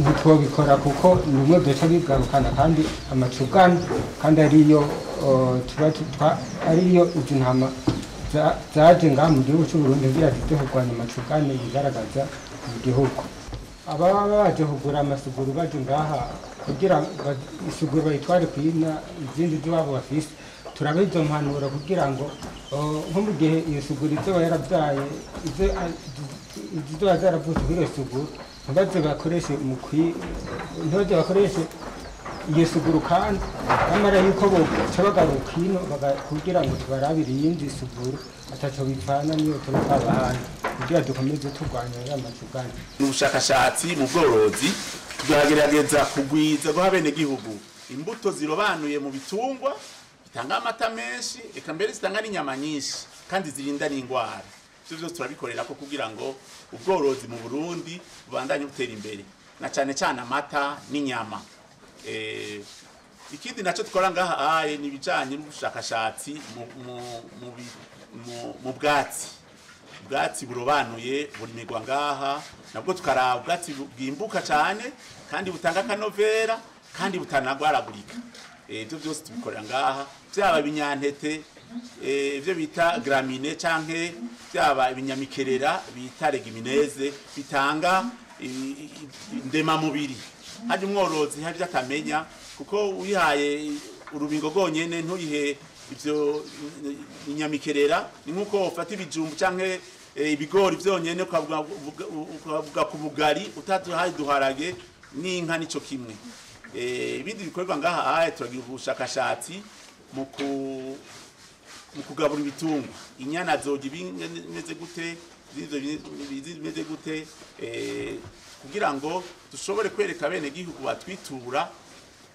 ntitwobikora, kuko ni bimwe duca bigarukana kandi amacugane, kandi ariyo tuba ariyo izi ntama zaje ngaha mu gihugu cy'u Burundi kugira zize kurwanya amacugane yigaragaza mu gihugu. Ababa baje kugura amasuguru, baje ngaha kugira isuguru bayitware kwimya izindi z'iwabo bafise, turabaha izo mpanuro kugira ngo nko mu gihe iyo suguru izoba yarabyaye, izoba zaravutse kuri iyo suguru, ntibaze bakoreshe mu ntibaze bakoreshe iyo suguru, kandi nyamara yuko boca bagaruka ino kugira ngo tubarabire iyindi suguru ataco bipfana niyo tuba twabahaye, kugira dukomeze turwanya ya macugane. Mu bushakashatsi mu bworozi tugerageza kugwiza guha abenegihugu imbuto zirobanuye mu bitungwa bitanga amata menshi, eka mbere zitanga n'inyama nyinshi kandi zirinda n'indwara. Ivyo vyose turabikorera ko kugira ngo ubworozi mu Burundi bubandanye butera imbere, na cane cane amata n'inyama. Ikindi naco dukora ngaha aye ni ibijanye n'ubushakashatsi mu bwatsi. Ubwatsi burobanuye burimirwa ngaha, nabwo tukaraba ubwatsi bwimbuka cyane kandi butanga akanovera kandi butanagwaragurika. Ibyo byose tubikorera ngaha, byaba ibinyantete ibyo bita gramine canke byaba ibinyamikerera bita legumineze bitanga ndemamubiri. Hari umworozi hari ibyo atamenya, kuko uyihaye urubingo rwonyene ntuyihe ivyo inyamikerera, ni nkuko ufata ibijumbu canke ibigori vyonyene ukavuga ku bugari utatuhaye duharage n'inka nico kimwe. Ibindi bikorwa ngaha aye turagira ubushakashatsi mu kugabura ibitungwa, inyana zoga ibimeze gute, zimeze gute, kugira ngo dushobore kwereka bene gihugu batwitura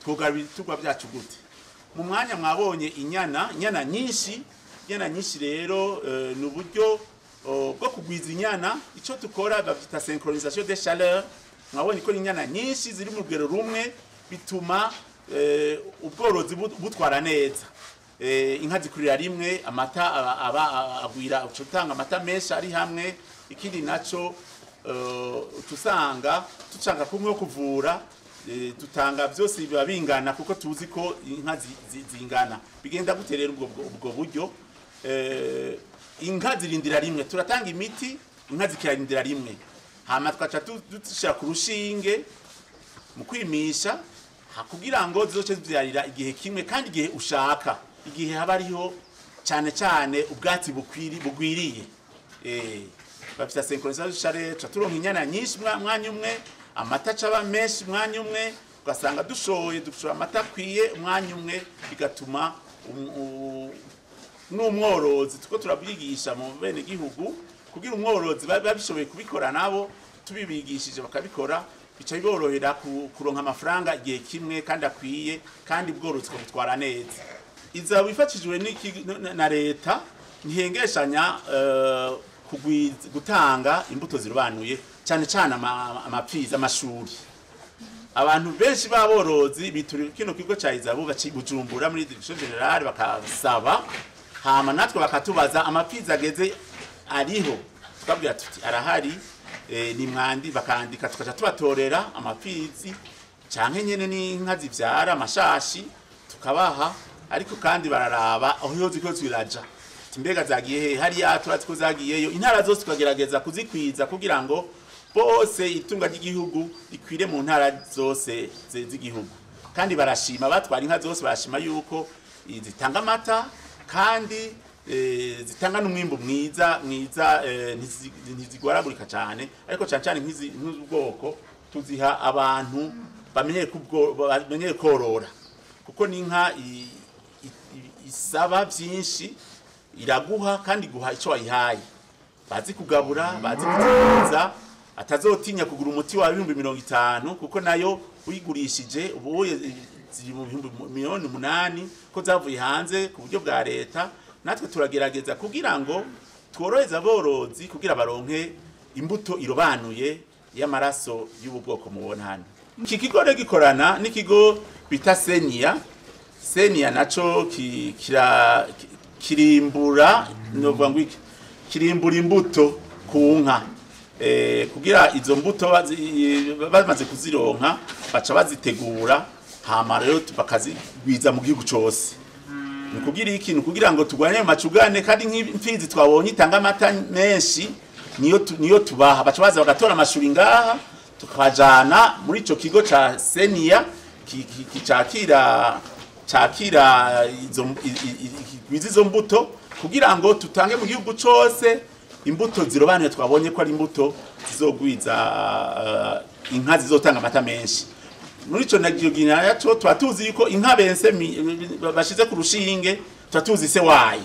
twogabura ibitungwa byacu gute. Mu mwanya mwabonye inyana nyinshi, inyana nyinshi rero ni uburyo bwo kugwiza inyana. Ico tukora bavyita synchronisation des chaleurs. Mwabonye ko inyana nyinshi ziri mu rugero rumwe bituma ubworozi butwara neza. Inka zikurira rimwe, amata aba agwira, utanga amata menshi ari hamwe. Ikindi naco tusanga tucanga kumwe kuvura, tutanga byose biba bingana kuko tuzi ko inka zingana. Bigenda gute rero ubwo buryo? Inka zirindira rimwe, turatanga imiti inka zikirindira rimwe, hama twaca dushira ku rushinge mu kwimisha kugira ngo zizoce zivyarira igihe kimwe kandi igihe ushaka, igihe haba hariho cyane cyane ubwatsi bugwiriye. Bafite synchronisation chaleur, turonka inyana nyinshi mwanya umwe, amata caba menshi mwanya umwe, ugasanga dushoye dushora amata akwiye umwanya umwe, bigatuma n'umworozi tuko turabyigisha mu bene gihugu kugira umworozi babishoboye kubikora nabo tubibigishije bakabikora, bica biborohera kuronka amafaranga igihe kimwe kandi akwiye, kandi ubworozi butwara neza. Iza wifashijwe na leta ntihengeshanya gutanga imbuto zirobanuye cyane cyane amapfizi amashuri. Abantu benshi baborozi bituri kino kigo ca Izabu bacibujumbura muri direction générale bakasaba, hama natwe bakatubaza amapfizi ageze ariho, tukabwira tuti arahari, ni mwandi, bakandika tukaca tubatorera amapfizi canke nyene n'inka zivyara amashashi tukabaha. Ariko kandi bararaba aho yo ziko ziraja, mbega zagiye he, hariya turazi ko zagiyeyo. Intara zose tukagerageza kuzikwiza kugira ngo bose itunga ry'igihugu rikwire mu ntara zose z'igihugu. Kandi barashima, batwara inka zose barashima yuko zitanga amata kandi zitanga n'umwimbu mwiza mwiza, ntizigwaragurika cyane. Ariko cyane cyane nk'ubwoko tuziha abantu bamenyere korora, kuko n'inka isaba byinshi, iraguha kandi guha ico wayihaye. Bazi kugabura, bazi kuziza, atazotinya kugura umuti wa 50,000 kuko nayo uyigurishije ubu ziri mu 8,000,000 ko zavuye hanze ku buryo bwa leta. Natwe turagerageza kugira ngo tworoheze aborozi kugira baronke imbuto irobanuye y'amaraso y'ubu bwoko mubona hano. Iki kigo rero gikorana n'ikigo bita Senia. Senia naco kirimbura, novuga ngo iki, kirimbura imbuto ku nka, kugira izo mbuto bamaze kuzironka baca bazitegura, hama rero bakazigwiza mu gihugu cose. Ni kugira iki? Ni kugira ngo turwanye amacugane, kandi nk'imfizi twabonye itanga amata menshi niyo tubaha, baca baza bagatora amashuri ngaha tukabajana muri ico kigo ca Senia cakira izo mbuto kugira ngo tutange mu gihugu cose imbuto zirobanuye. Twabonye ko ari imbuto zizogwiza inka zizotanga amata menshi. Muri ico naco twatuzi yuko inka bense bashize ku rushinge twatuzi se wayo.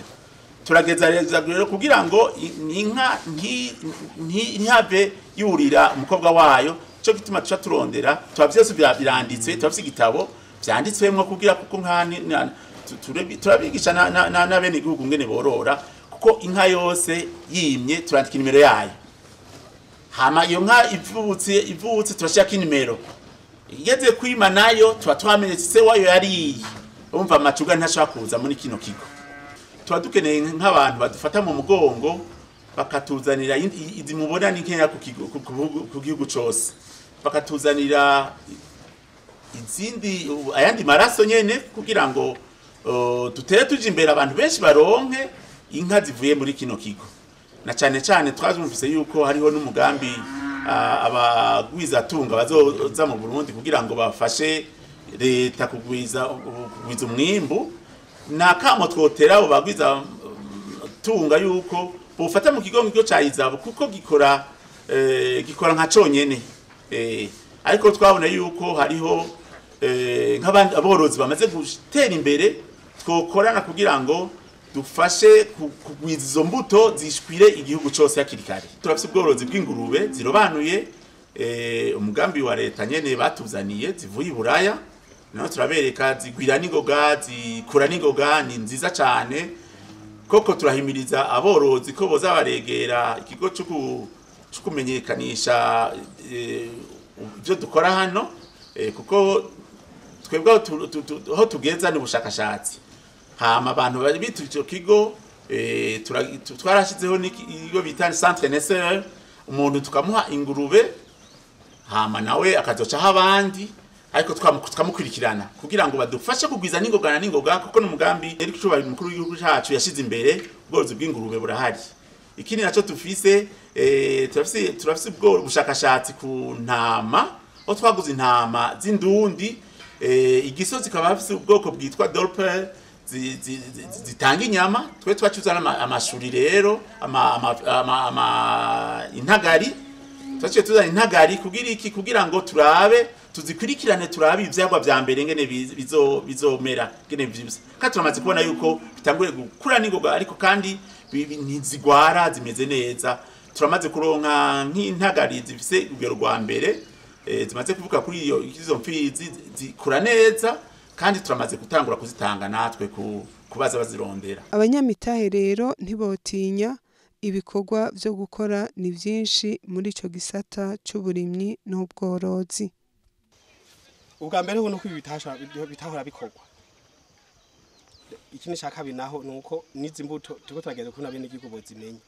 Turageza rero kugira ngo inka ntihave yurira umukobwa wayo, cyo gituma tuca turondera, tuba byose biranditse, turafise igitabo byanditswemwo kugira kuko nka turabigisha na bene gihugu ngene borora, kuko inka yose yimye turandika nimero yayo, hama iyo nka ivutse turashaka inimero. Igeze kwima nayo tuba twamenye se wayo yariye. Umva amacuga ntashaka kuza muri kino kigo. Tuba dukeneye nk'abantu badufata mu mugongo bakatuzanira izi mubona ni Kenya ku kigo ku gihugu cose, bakatuzanira izindi ayandi maraso nyene kugira ngo dutere tuje imbere, abantu benshi baronke inka zivuye muri kino kigo. Na cyane cyane twazumvise yuko hariho n'umugambi abagwiza tunga bazoza mu Burundi kugira ngo bafashe leta kugwiza umwimbu. Na kamo twotera abo bagwiza tunga yuko bofata mu kigo ngicyo ca Izabo, kuko gikora gikora nka conyene. Ariko twabona yuko hariho nk'abandi aborozi bamaze gutera imbere twokorana kugira ngo dufashe kugwiza izo mbuto zishwire igihugu cose hakiri kare. Turafise ubworozi bw'ingurube zirobanuye, umugambi wa leta nyene batuzaniye zivuye i Buraya, naho turabereka zigwira n'ingoga, zikura n'ingoga, ni nziza cane. Koko turahimiriza aborozi ko boza baregera ikigo cyo kumenyekanisha ibyo dukora hano, kuko twebwe aho tugeza ni ubushakashatsi. Hama abantu bari ico kigo, twarashizeho n'ikigo bita centre naisseur, umuntu tukamuha ingurube hama nawe akazocaho abandi, ariko tukamukurikirana kugira ngo badufashe kugwiza n'ingoga na n'ingoga, kuko n'umugambi Eric Cubahiro umukuru w'igihugu cacu yashize imbere, ubworozi bw'ingurube burahari. Ikindi naco tufise, turafise ubwo bushakashatsi ku ntama, aho twaguze intama z'indundi, igisozi kikaba bafise ubwoko bwitwa Dorper zitanga inyama. Twe twacuzana amashuri rero intagari, twaciye tuzana intagari kugira iki, kugira ngo turabe tuzikurikirane, turabe ivyagwa vya mbere ngene bizomera ngene vyibuse. Kandi turamaze kubona yuko bitanguye gukura n'ingoga, ariko kandi ntizigwara, zimeze neza. Turamaze kuronka nk'intagari zifise urugero rwa mbere, zimaze kuvuka kuri iyo izo mfizi zikura neza, kandi turamaze gutangura kuzitanga natwe kubaza bazirondera. Abanyamitahe rero ntibotinya, ibikorwa vyo gukora ni vyinshi muri ico gisata c'uburimyi n'ubworozi. Ubwa mbere ho nuko ibi bitahora bikorwa. Ikindi cya kabiri naho nuko n'izi mbuto turiko turagerageza kubona bene igihugu bozimenye.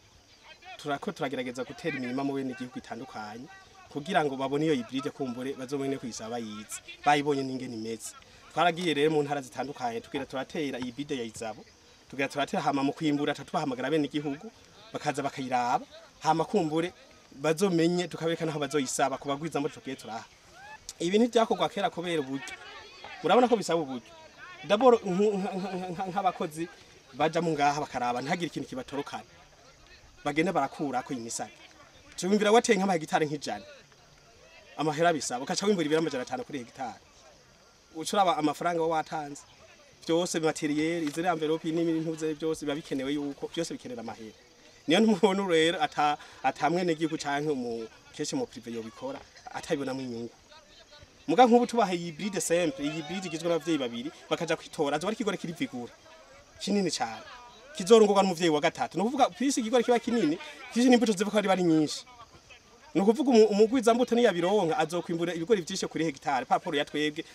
Turako turagerageza gutera imirima mu bene igihugu itandukanye kugira ngo babone iyo hybride, kumbure bazobone kuyisaba bayizi, bayibonye n'ingene imeze. Twaragiye rero mu ntara zitandukanye tugira turatera hybride ya Izabo, tugira turatera, hama mu kwimbura tubahamagara bene igihugu bakaza bakayiraba, hama kumbure bazomenye tukabereka naho bazoyisaba kubagwiza mbuto tugiye turaha. Ibi ntibyakorwa kera kubera uburyo, murabona ko bisaba uburyo. D'abord nk'abakozi baja mu ngaha bakaraba ntagire ikintu kibatorokana, bagenda barakurako imisaka. Tuwumvira wateye nk'ama hegitari nk'ijana, amahera bisaba ukaca wimbura ibiro 500 kuri hegitari, ucuraba amafaranga wa watanze byose, materiel izere envelope n'ibintu byose biba bikenewe, yuko byose bikenera amahera. Niyo ntubona rero atamwe n'igihugu canke mu keshi mu privé yo bikora atabibonamwo inyungu. Muga nk'ubu tubaha iyi hybride simple, iyi hybride igizwe n'abavyeyi babiri, bakaja kwitora azoba ari ikigore kirivigura kinini cyane kizorungurwa n'umuvyeyi wa gatatu. Ni ukuvuga kwisi ikigore kiba kinini, kwisi n'imbuto zivuka ari nyinshi. Ni ukuvuga umugwiza mbuto niyabironka azokwimbura ibigori vyinshi kuri hegitari paporo yatwebwe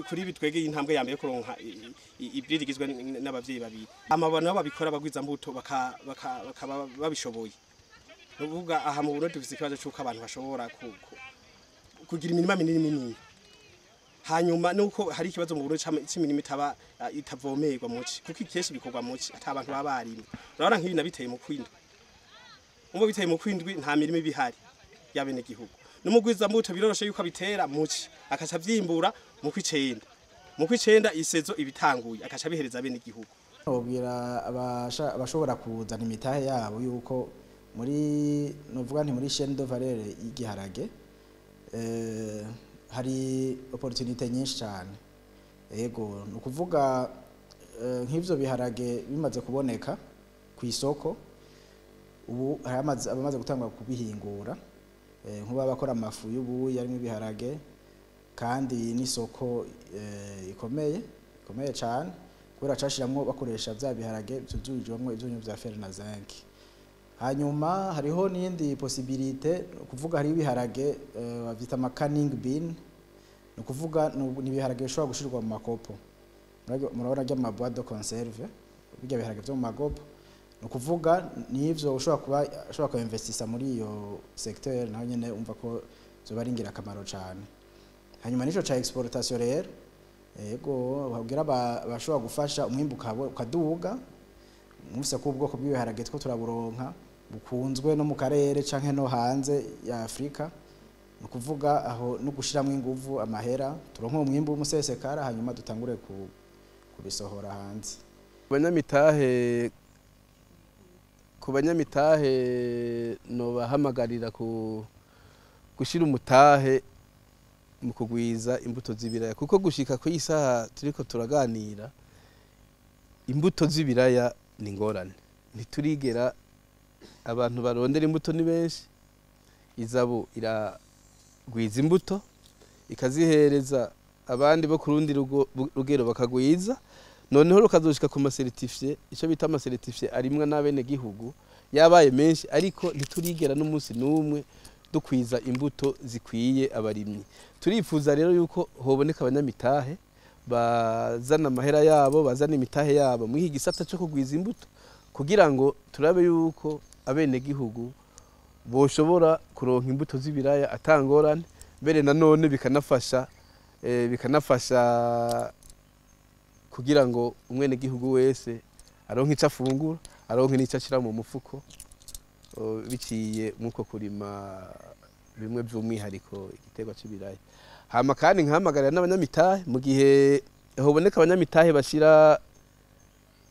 kuri bitwege intambwe ya mbere kuronka hybride igizwe n'abavyeyi babiri. Amabano babikora abagwiza mbuto bakaba babishoboye. Ni ukuvuga aha mu Burundi dufise ikibazo c'uko abantu bashobora kugira imirima minini minini. Hanyuma nuko hari ikibazo mu Burundi c'imirima itaba itavomerwa muci, kuko ikeshi bikorwa muci ata abantu baba barimye. Urabona nk'ibi nabiteye mu kwindwi, umwe biteye mu kwindwi nta mirima ibihari y'abene gihugu. N'umugwiza mbuto biroroshe yuko abitera muci akaca vyimbura mu kwicenda, mu kwicenda isezo ibitanguye akaca bihereza abene gihugu. Nobwira abashobora kuzana imitahe yabo yuko muri novuga nti muri chaîne de valeur y'igiharage hari opportunité nyinshi cyane. Yego, ni ukuvuga nk'ivyo biharage bimaze kuboneka ku isoko, ubu hari abamaze gutangwa kubihingura, nkuba bakora amafu y'ubuyi arimo ibiharage, kandi n'isoko ikomeye ikomeye cyane, kubera cashiramwo bakoresha vya biharage vyuzujwemwo ivyunyu vya fer na zinc. Hanyuma hariho n'iyindi possibilité, kuvuga hari ibiharage bavyita ama canning bean. Ni ukuvuga ni ibiharage bishobora gushirwa mu makopo. Murabona rya ma boîte de conserve, bijya biharage byo mu magopo. Ni ukuvuga nivyo ushobora kuba ushobora kuinvestisa muri iyo secteur, naho nyene umva ko zoba ari ingirakamaro cane. Hanyuma nico ca exportation rero, yego, babwira bashobora gufasha umwimbu ukaduga. Mwumvise ko ubwoko bw'ibiharage two turaburonka bukunzwe no mu karere canke no hanze ya Afrika. Ni ukuvuga aho no gushiramwo inguvu, amahera, turonke umwimbu w'umusesekara, hanyuma dutangure kubisohora hanze. Ku banyamitahe nobahamagarira ku gushira umutahe mu kugwiza imbuto z'ibiraya, kuko gushika ku isaha turiko turaganira imbuto z'ibiraya ni ngorane. Ntiturigera, abantu barondera imbuto ni benshi. ISABU iragwiza imbuto ikazihereza abandi bo ku rundi rugero bakagwiza, noneho rukazoshika ku ma certifiés, ico bita ama certifiés arimwa n'abene gihugu yabaye menshi, ariko ntiturigera n'umunsi n'umwe dukwiza imbuto zikwiye abarimyi. Turifuza rero yuko hoboneka abanyamitahe bazana amahera yabo, bazana imitahe yabo muri iki gisata cyo kugwiza imbuto, kugira ngo turabe yuko abene gihugu boshobora kuronka imbuto z'ibiraya atangorane, mbere nanone bikanafasha kugira ngo umwene gihugu wese aronke ico afungura, aronke n'ico ashira mu mufuko, biciye muko kurima bimwe by'umwihariko igiterwa c'ibiraya. Hama kandi nkahamagarira n'abanyamitahe, mu gihe hoboneka abanyamitahe bashira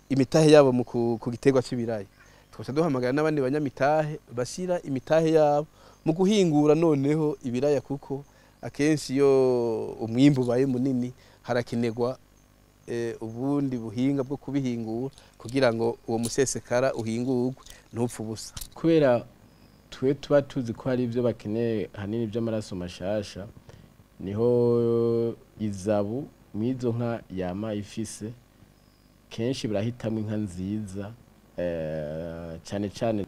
imitahe yabo mu ku giterwa c'ibiraya, twaca duhamagara n'abandi banyamitahe bashira imitahe yabo mu guhingura noneho ibiraya, kuko akenshi iyo umwimbu ubaye munini harakenerwa ubundi buhinga bwo kubihingura kugira ngo uwo musesekara uhingurwe ntupfe ubusa. Kubera twe tuba tuzi ko hari ibyo bakeneye hanini by'amaraso mashasha, niho ISABU mwizo nka yama ifise kenshi barahitamwo inka nziza, cyane cyane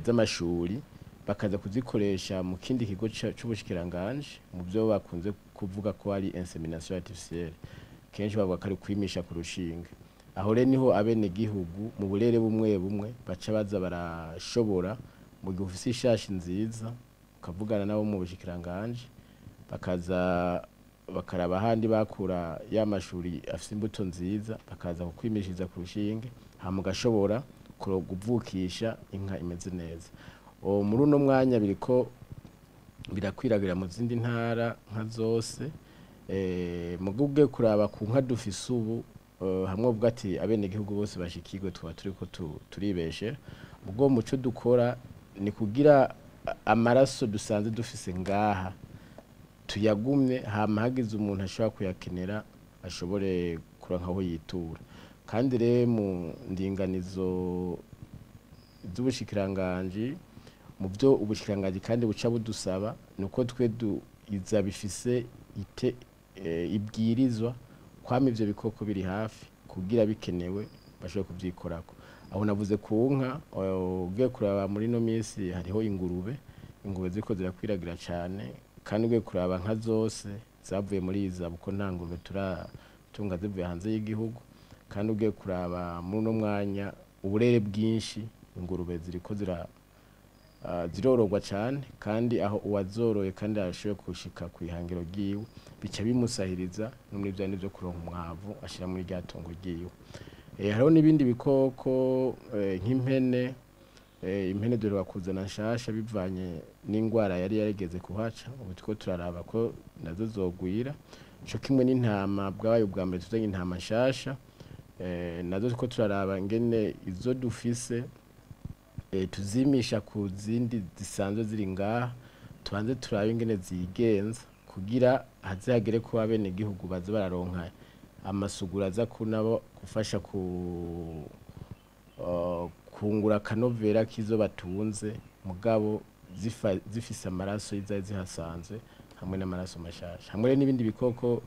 z'amashuri, bakaza kuzikoresha mu kindi kigo c'ubushikiranganje mu byo bakunze kuvuga ko ari insémination artificielle. Kenshi bavuga ko ari kwimisha ku rushinge. Aho rero niho abene gihugu mu burere bumwe bumwe baca baza barashobora, mu gihe ufise ishashi nziza ukavugana nabo mu bushikiranganje, bakaza bakaraba ahandi bakura ya mashuri afise imbuto nziza, bakaza kukwimishiriza ku rushinge, hama ugashobora kuvukisha inka imeze neza. Muri uno mwanya biriko birakwiragira mu zindi ntara nka zose. Mugubwe kuraba ku nka dufise ubu, hamwe uvuga ati abene gihugu bose bashikirwe, tuba turiko turibeshe. Ubwo muco dukora ni kugira amaraso dusanze dufise ngaha tuyagumye, hama hagize umuntu ashobora kuyakenera ashobore kuronka aho yitura. Kandi rero mu ndinganizo z'ubushikiranganji, mu byo ubushikiranganji kandi buca budusaba nuko twe iza bifise ite ibwirizwa kwama ivyo bikoko biri hafi kugira bikenewe bashobore kuvyikorako. Aho navuze ku nka, ugiye kuraba muri no minsi hariho ingurube ziriko zirakwiragira cane, kandi ugiye kuraba nka zose zavuye muri ISABU, kuko nta ngurube turatunga zivuye hanze y'igihugu. Kandi ugiye kuraba muri uno mwanya uburere bwinshi ingurube ziriko zirororwa cane, kandi aho uwazoroye kandi arashoboye gushika ku ihangiro ryiwe bica bimusahiriza no muri bya byo kuronka umwavu ashira muri rya tongo ryiwe. Hariho n'ibindi bikoko nk'impene. Impene dore kuzana nshasha bivanye n'ingwara yari yarigeze kuhaca, ubu turiko turaraba ko nazo zogwira. Ico kimwe n'intama, bwabaye ubwa mbere tuzanye intama nshasha, nazo turiko turaraba ingene izo dufise tuzimisha ku zindi zisanzwe ziri ngaha, tubanze turabe ingene zigenza kugira haze hagere ko abene gihugu baze bararonka amasugura aza kunabo gufasha ku kungura akanovera k'izo batunze, mugabo zifise amaraso y'izari zihasanzwe hamwe n'amaraso mashasha. Hamwe rero n'ibindi bikoko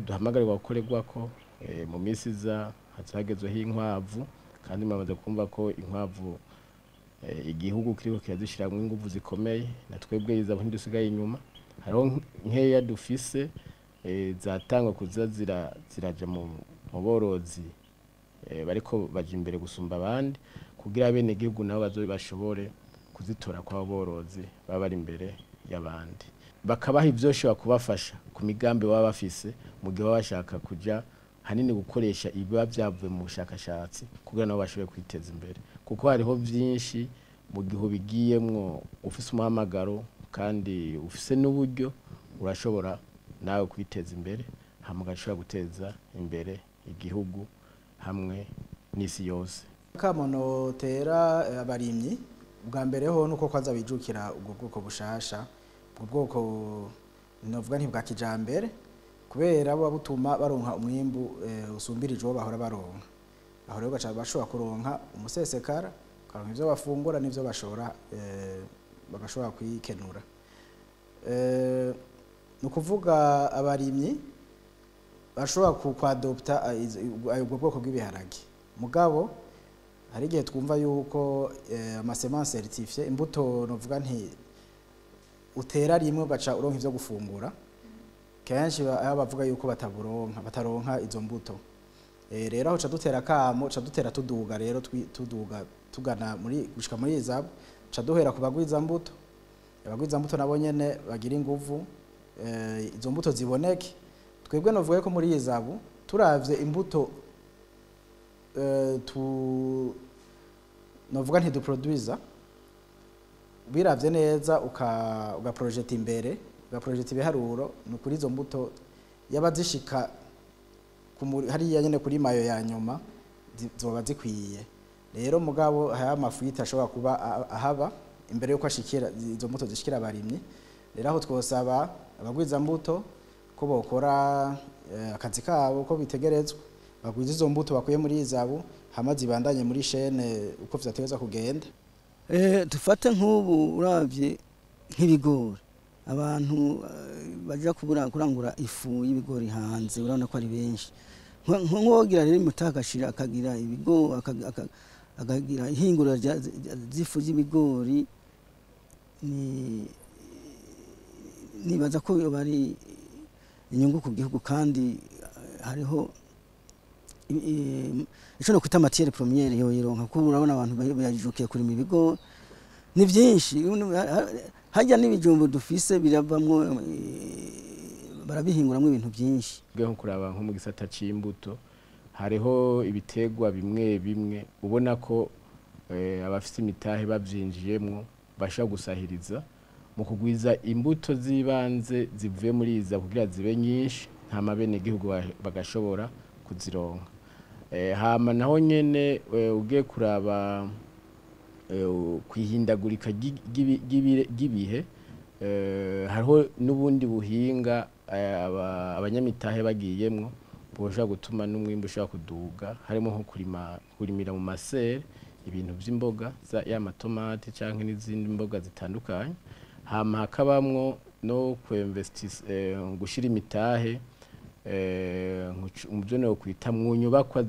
duhamagarirwa gukorerwako mu minsi iza hazagezweho inkwavu, kandi mwamaze kumva ko inkwavu igihugu kiriko kirazishiramwo inguvu zikomeye, na twebwe ISABU ntidusigaye inyuma. Hariho nkeya dufise zatangwa kuza ziraja mu borozi bariko baja imbere gusumba abandi, kugira bene gihugu nabo bashobore kuzitora kwa borozi baba bari imbere y'abandi, bakabaha ivyoshobora kubafasha ku migambi baba bafise mu gihe baba bashaka kuja hanini gukoresha ibiba vyavuye mu bushakashatsi kugira nabo bashobore kwiteza imbere, kuko hariho vyinshi mu gihe ubigiyemwo ufise umuhamagaro kandi ufise n'uburyo urashobora nawe kwiteza imbere, hama ugashobora guteza imbere igihugu hamwe n'isi yose. Akamono tera abarimyi bwa mbere ho nuko kwanza bijukira ubwo bwoko bushasha, ubwo bwoko novuga nti bwa kijambere, kubera buba butuma baronka umwimbu usumbirije uwo bahora baronka. Aho rero gaca bashobora kuronka umusesekara, karonka ivyo bafungura n'ivyo bashora, bagashobora kwikenura. Nukuvuga abarimyi bashobora kwadopta ubwo bwoko bw'ibiharage, mugabo hari igihe twumva yuko amasemanse certifié, imbuto novuga nti utera rimwe ugaca uronka ivyo gufungura, kenshi bavuga yuko bataburonka, bataronka izo mbuto. Rero aho ca dutera kamo, ca dutera tuduga, rero tuduga tugana muri gushika muri izabo, ca duhera ku bagwiza mbuto. Abagwiza mbuto nabo nyene bagira inguvu, izo mbuto ziboneke. Twebwe novuga ko muri izabo turavye imbuto tu novuga nti duproduiza, biravye neza uga project imbere, uga project ibiharuro, nukuri izo mbuto yabazishika hariya nyene kuri mayo ya nyuma zoba zikwiye. Rero mugabo haya amafuite ashobora kuba ahaba imbere yuko ashikira izo mbuto zishikira abarimyi. Rero aho twosaba abagwiza mbuto ko bokora akazi kabo ko bitegerezwa, bagwiza izo mbuto bakuye muri izabu, hama zibandanye muri chaîne uko vyategezwa kugenda. Dufate nk'ubu uravye nk'ibigori, abantu baja kurangura ifu y'ibigori hanze urabona ko ari benshi. Nk'uwogira rero mutakashira akagira ibigo akagira ihingura z'ifu z'ibigori, ni nibaza ko bari inyungu ku gihugu, kandi hariho ico no kwita matière première yo yironka, kuko urabona abantu bajijukiye kurima ibigori ni byinshi. Hajya n'ibijumbu dufise biravamwo, barabihinguramwo ibintu byinshi. Nko kuraba nko mu gisata c'imbuto hariho ibitegwa bimwe bimwe ubona ko abafise imitahe bavyinjiyemwo bashobora gusahiriza mu kugwiza imbuto z'ibanze zivuye muri iza kugira zibe nyinshi, hama bene gihugu bagashobora kuzironka. Hama naho nyene ugiye kuraba kwihindagurika ry'ibihe, hariho n'ubundi buhinga abanyamitahe bagiyemwo boshobora gutuma n'umwimbu ushobora kuduga, harimo nko kurimira mu masere ibintu vy'imboga ya matomati canke n'izindi mboga zitandukanye, hama hakabamwo no gushira imitahe mu byo no kwita mu nyubakwa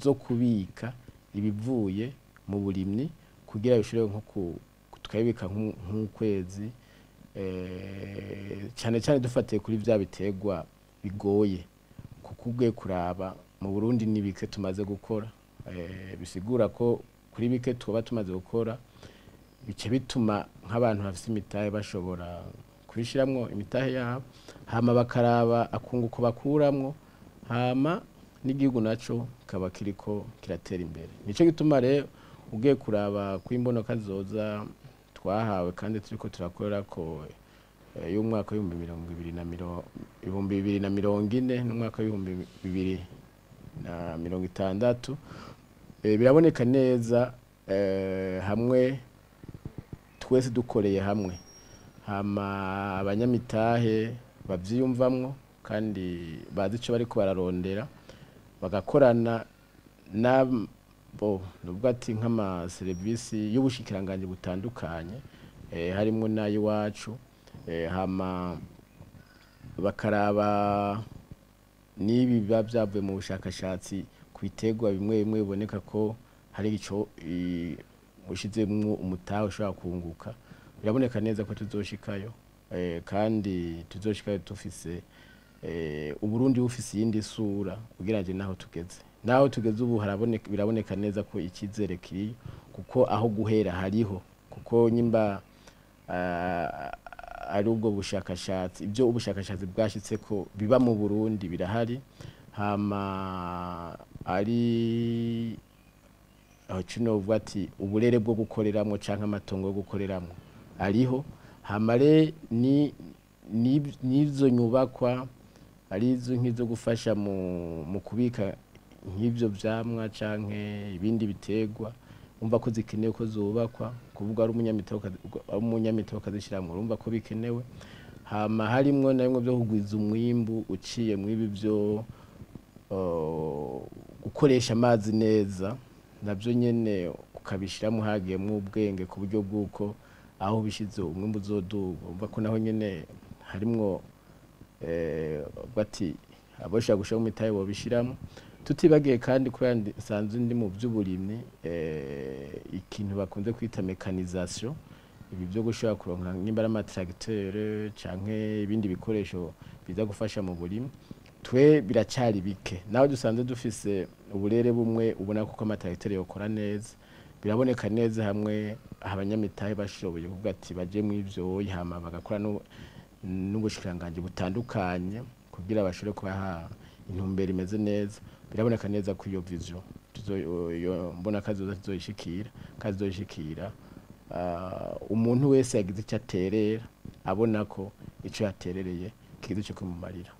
zo kubika ibivuye mu burimyi, kugira bishobore nko tukabika nk'ukwezi, cyane cyane dufatiye kuri vya bitegwa bigoye, kuko ugiye kuraba mu Burundi nibike tumaze gukora, bisigura ko kuri bike tuba tumaze gukora bice bituma nk'abantu bafise imitahe bashobora kubishiramwo imitahe yabo, hama bakaraba akunguko bakuramwo, hama n'igihugu naco kaba kiriko kiratera imbere. Nico gituma rero ugiye kuraba kwimbonoka zoza twahawe kandi turiko turakorera ko y'umwaka w'ibihumbi 2040 n'umwaka w'ibihumbi 2060, biraboneka neza hamwe twese dukoreye hamwe, hama abanyamitahe bavyiyumvamwo kandi bazi ico bariko bararondera, bagakorana nabo nubwo ati nk'ama service y'ubushikiranganje butandukanye, harimo n'ayiwacu, hama bakaraba nibi biba byavuye mu bushakashatsi ku bitegwa bimwe bimwe biboneka ko hari ico ushizemwo umutahe ushobora kunguka, biraboneka neza ko tuzoshikayo. Kandi tuzoshika dufise Uburundi bufise iyindi sura ugereranyije naho tugeze. Naho tugeze ubu haraboneka, biraboneka neza ko icyizere kiri, kuko aho guhera hariho, kuko nyimba ari ubwo bushakashatsi, ibyo ubushakashatsi bwashitse ko biba mu Burundi birahari. Hama ari aho kino uvuga ati uburere bwo gukoreramwo canke amatongo yo gukoreramwo ariho. Hamare ni nizo nyubakwa arizo nk'izo gufasha mu kubika nk'ivyo vyamwa canke ibindi bitegwa, umva ko zikenewe ko zubakwa, kuvuga ari umunyamitoko kazishiramwo, urumva ko bikenewe. Hama harimwo na bimwe byo kugwiza umwimbu uciye mw'ibi byo gukoresha amazi neza, navyo nyene ukabishiramo hagiyemwo ubwenge ku buryo bw'uko aho bishize umwimbu uzoduga. Umva ko naho nyene harimwo bati aboshaka gushira mu mitahe bobishiramo. Tutibagiye kandi kubera nsanzwe ndi mu by'uburimyi, ikintu bakunze kwita mekanization, ibi byo gushobora kuronka nimba ari amatracteur canke ibindi bikoresho biza gufasha mu burimyi, twe biracari bike. Naho dusanzwe dufise uburere bumwe ubona ko amatracteur yokora neza, biraboneka neza hamwe abanyamitahe bashoboye kuvuga ati baje mu ivyo, hama bagakora n'ubushikiranganje butandukanye kugira bashobore kubaha intumbero imeze neza. Biraboneka neza ko iyo vision mbona kazoza tuzoyishikira, kazoyishikira umuntu wese yagize icyo aterera abona ko ico yaterereye kigize ico kumumarira.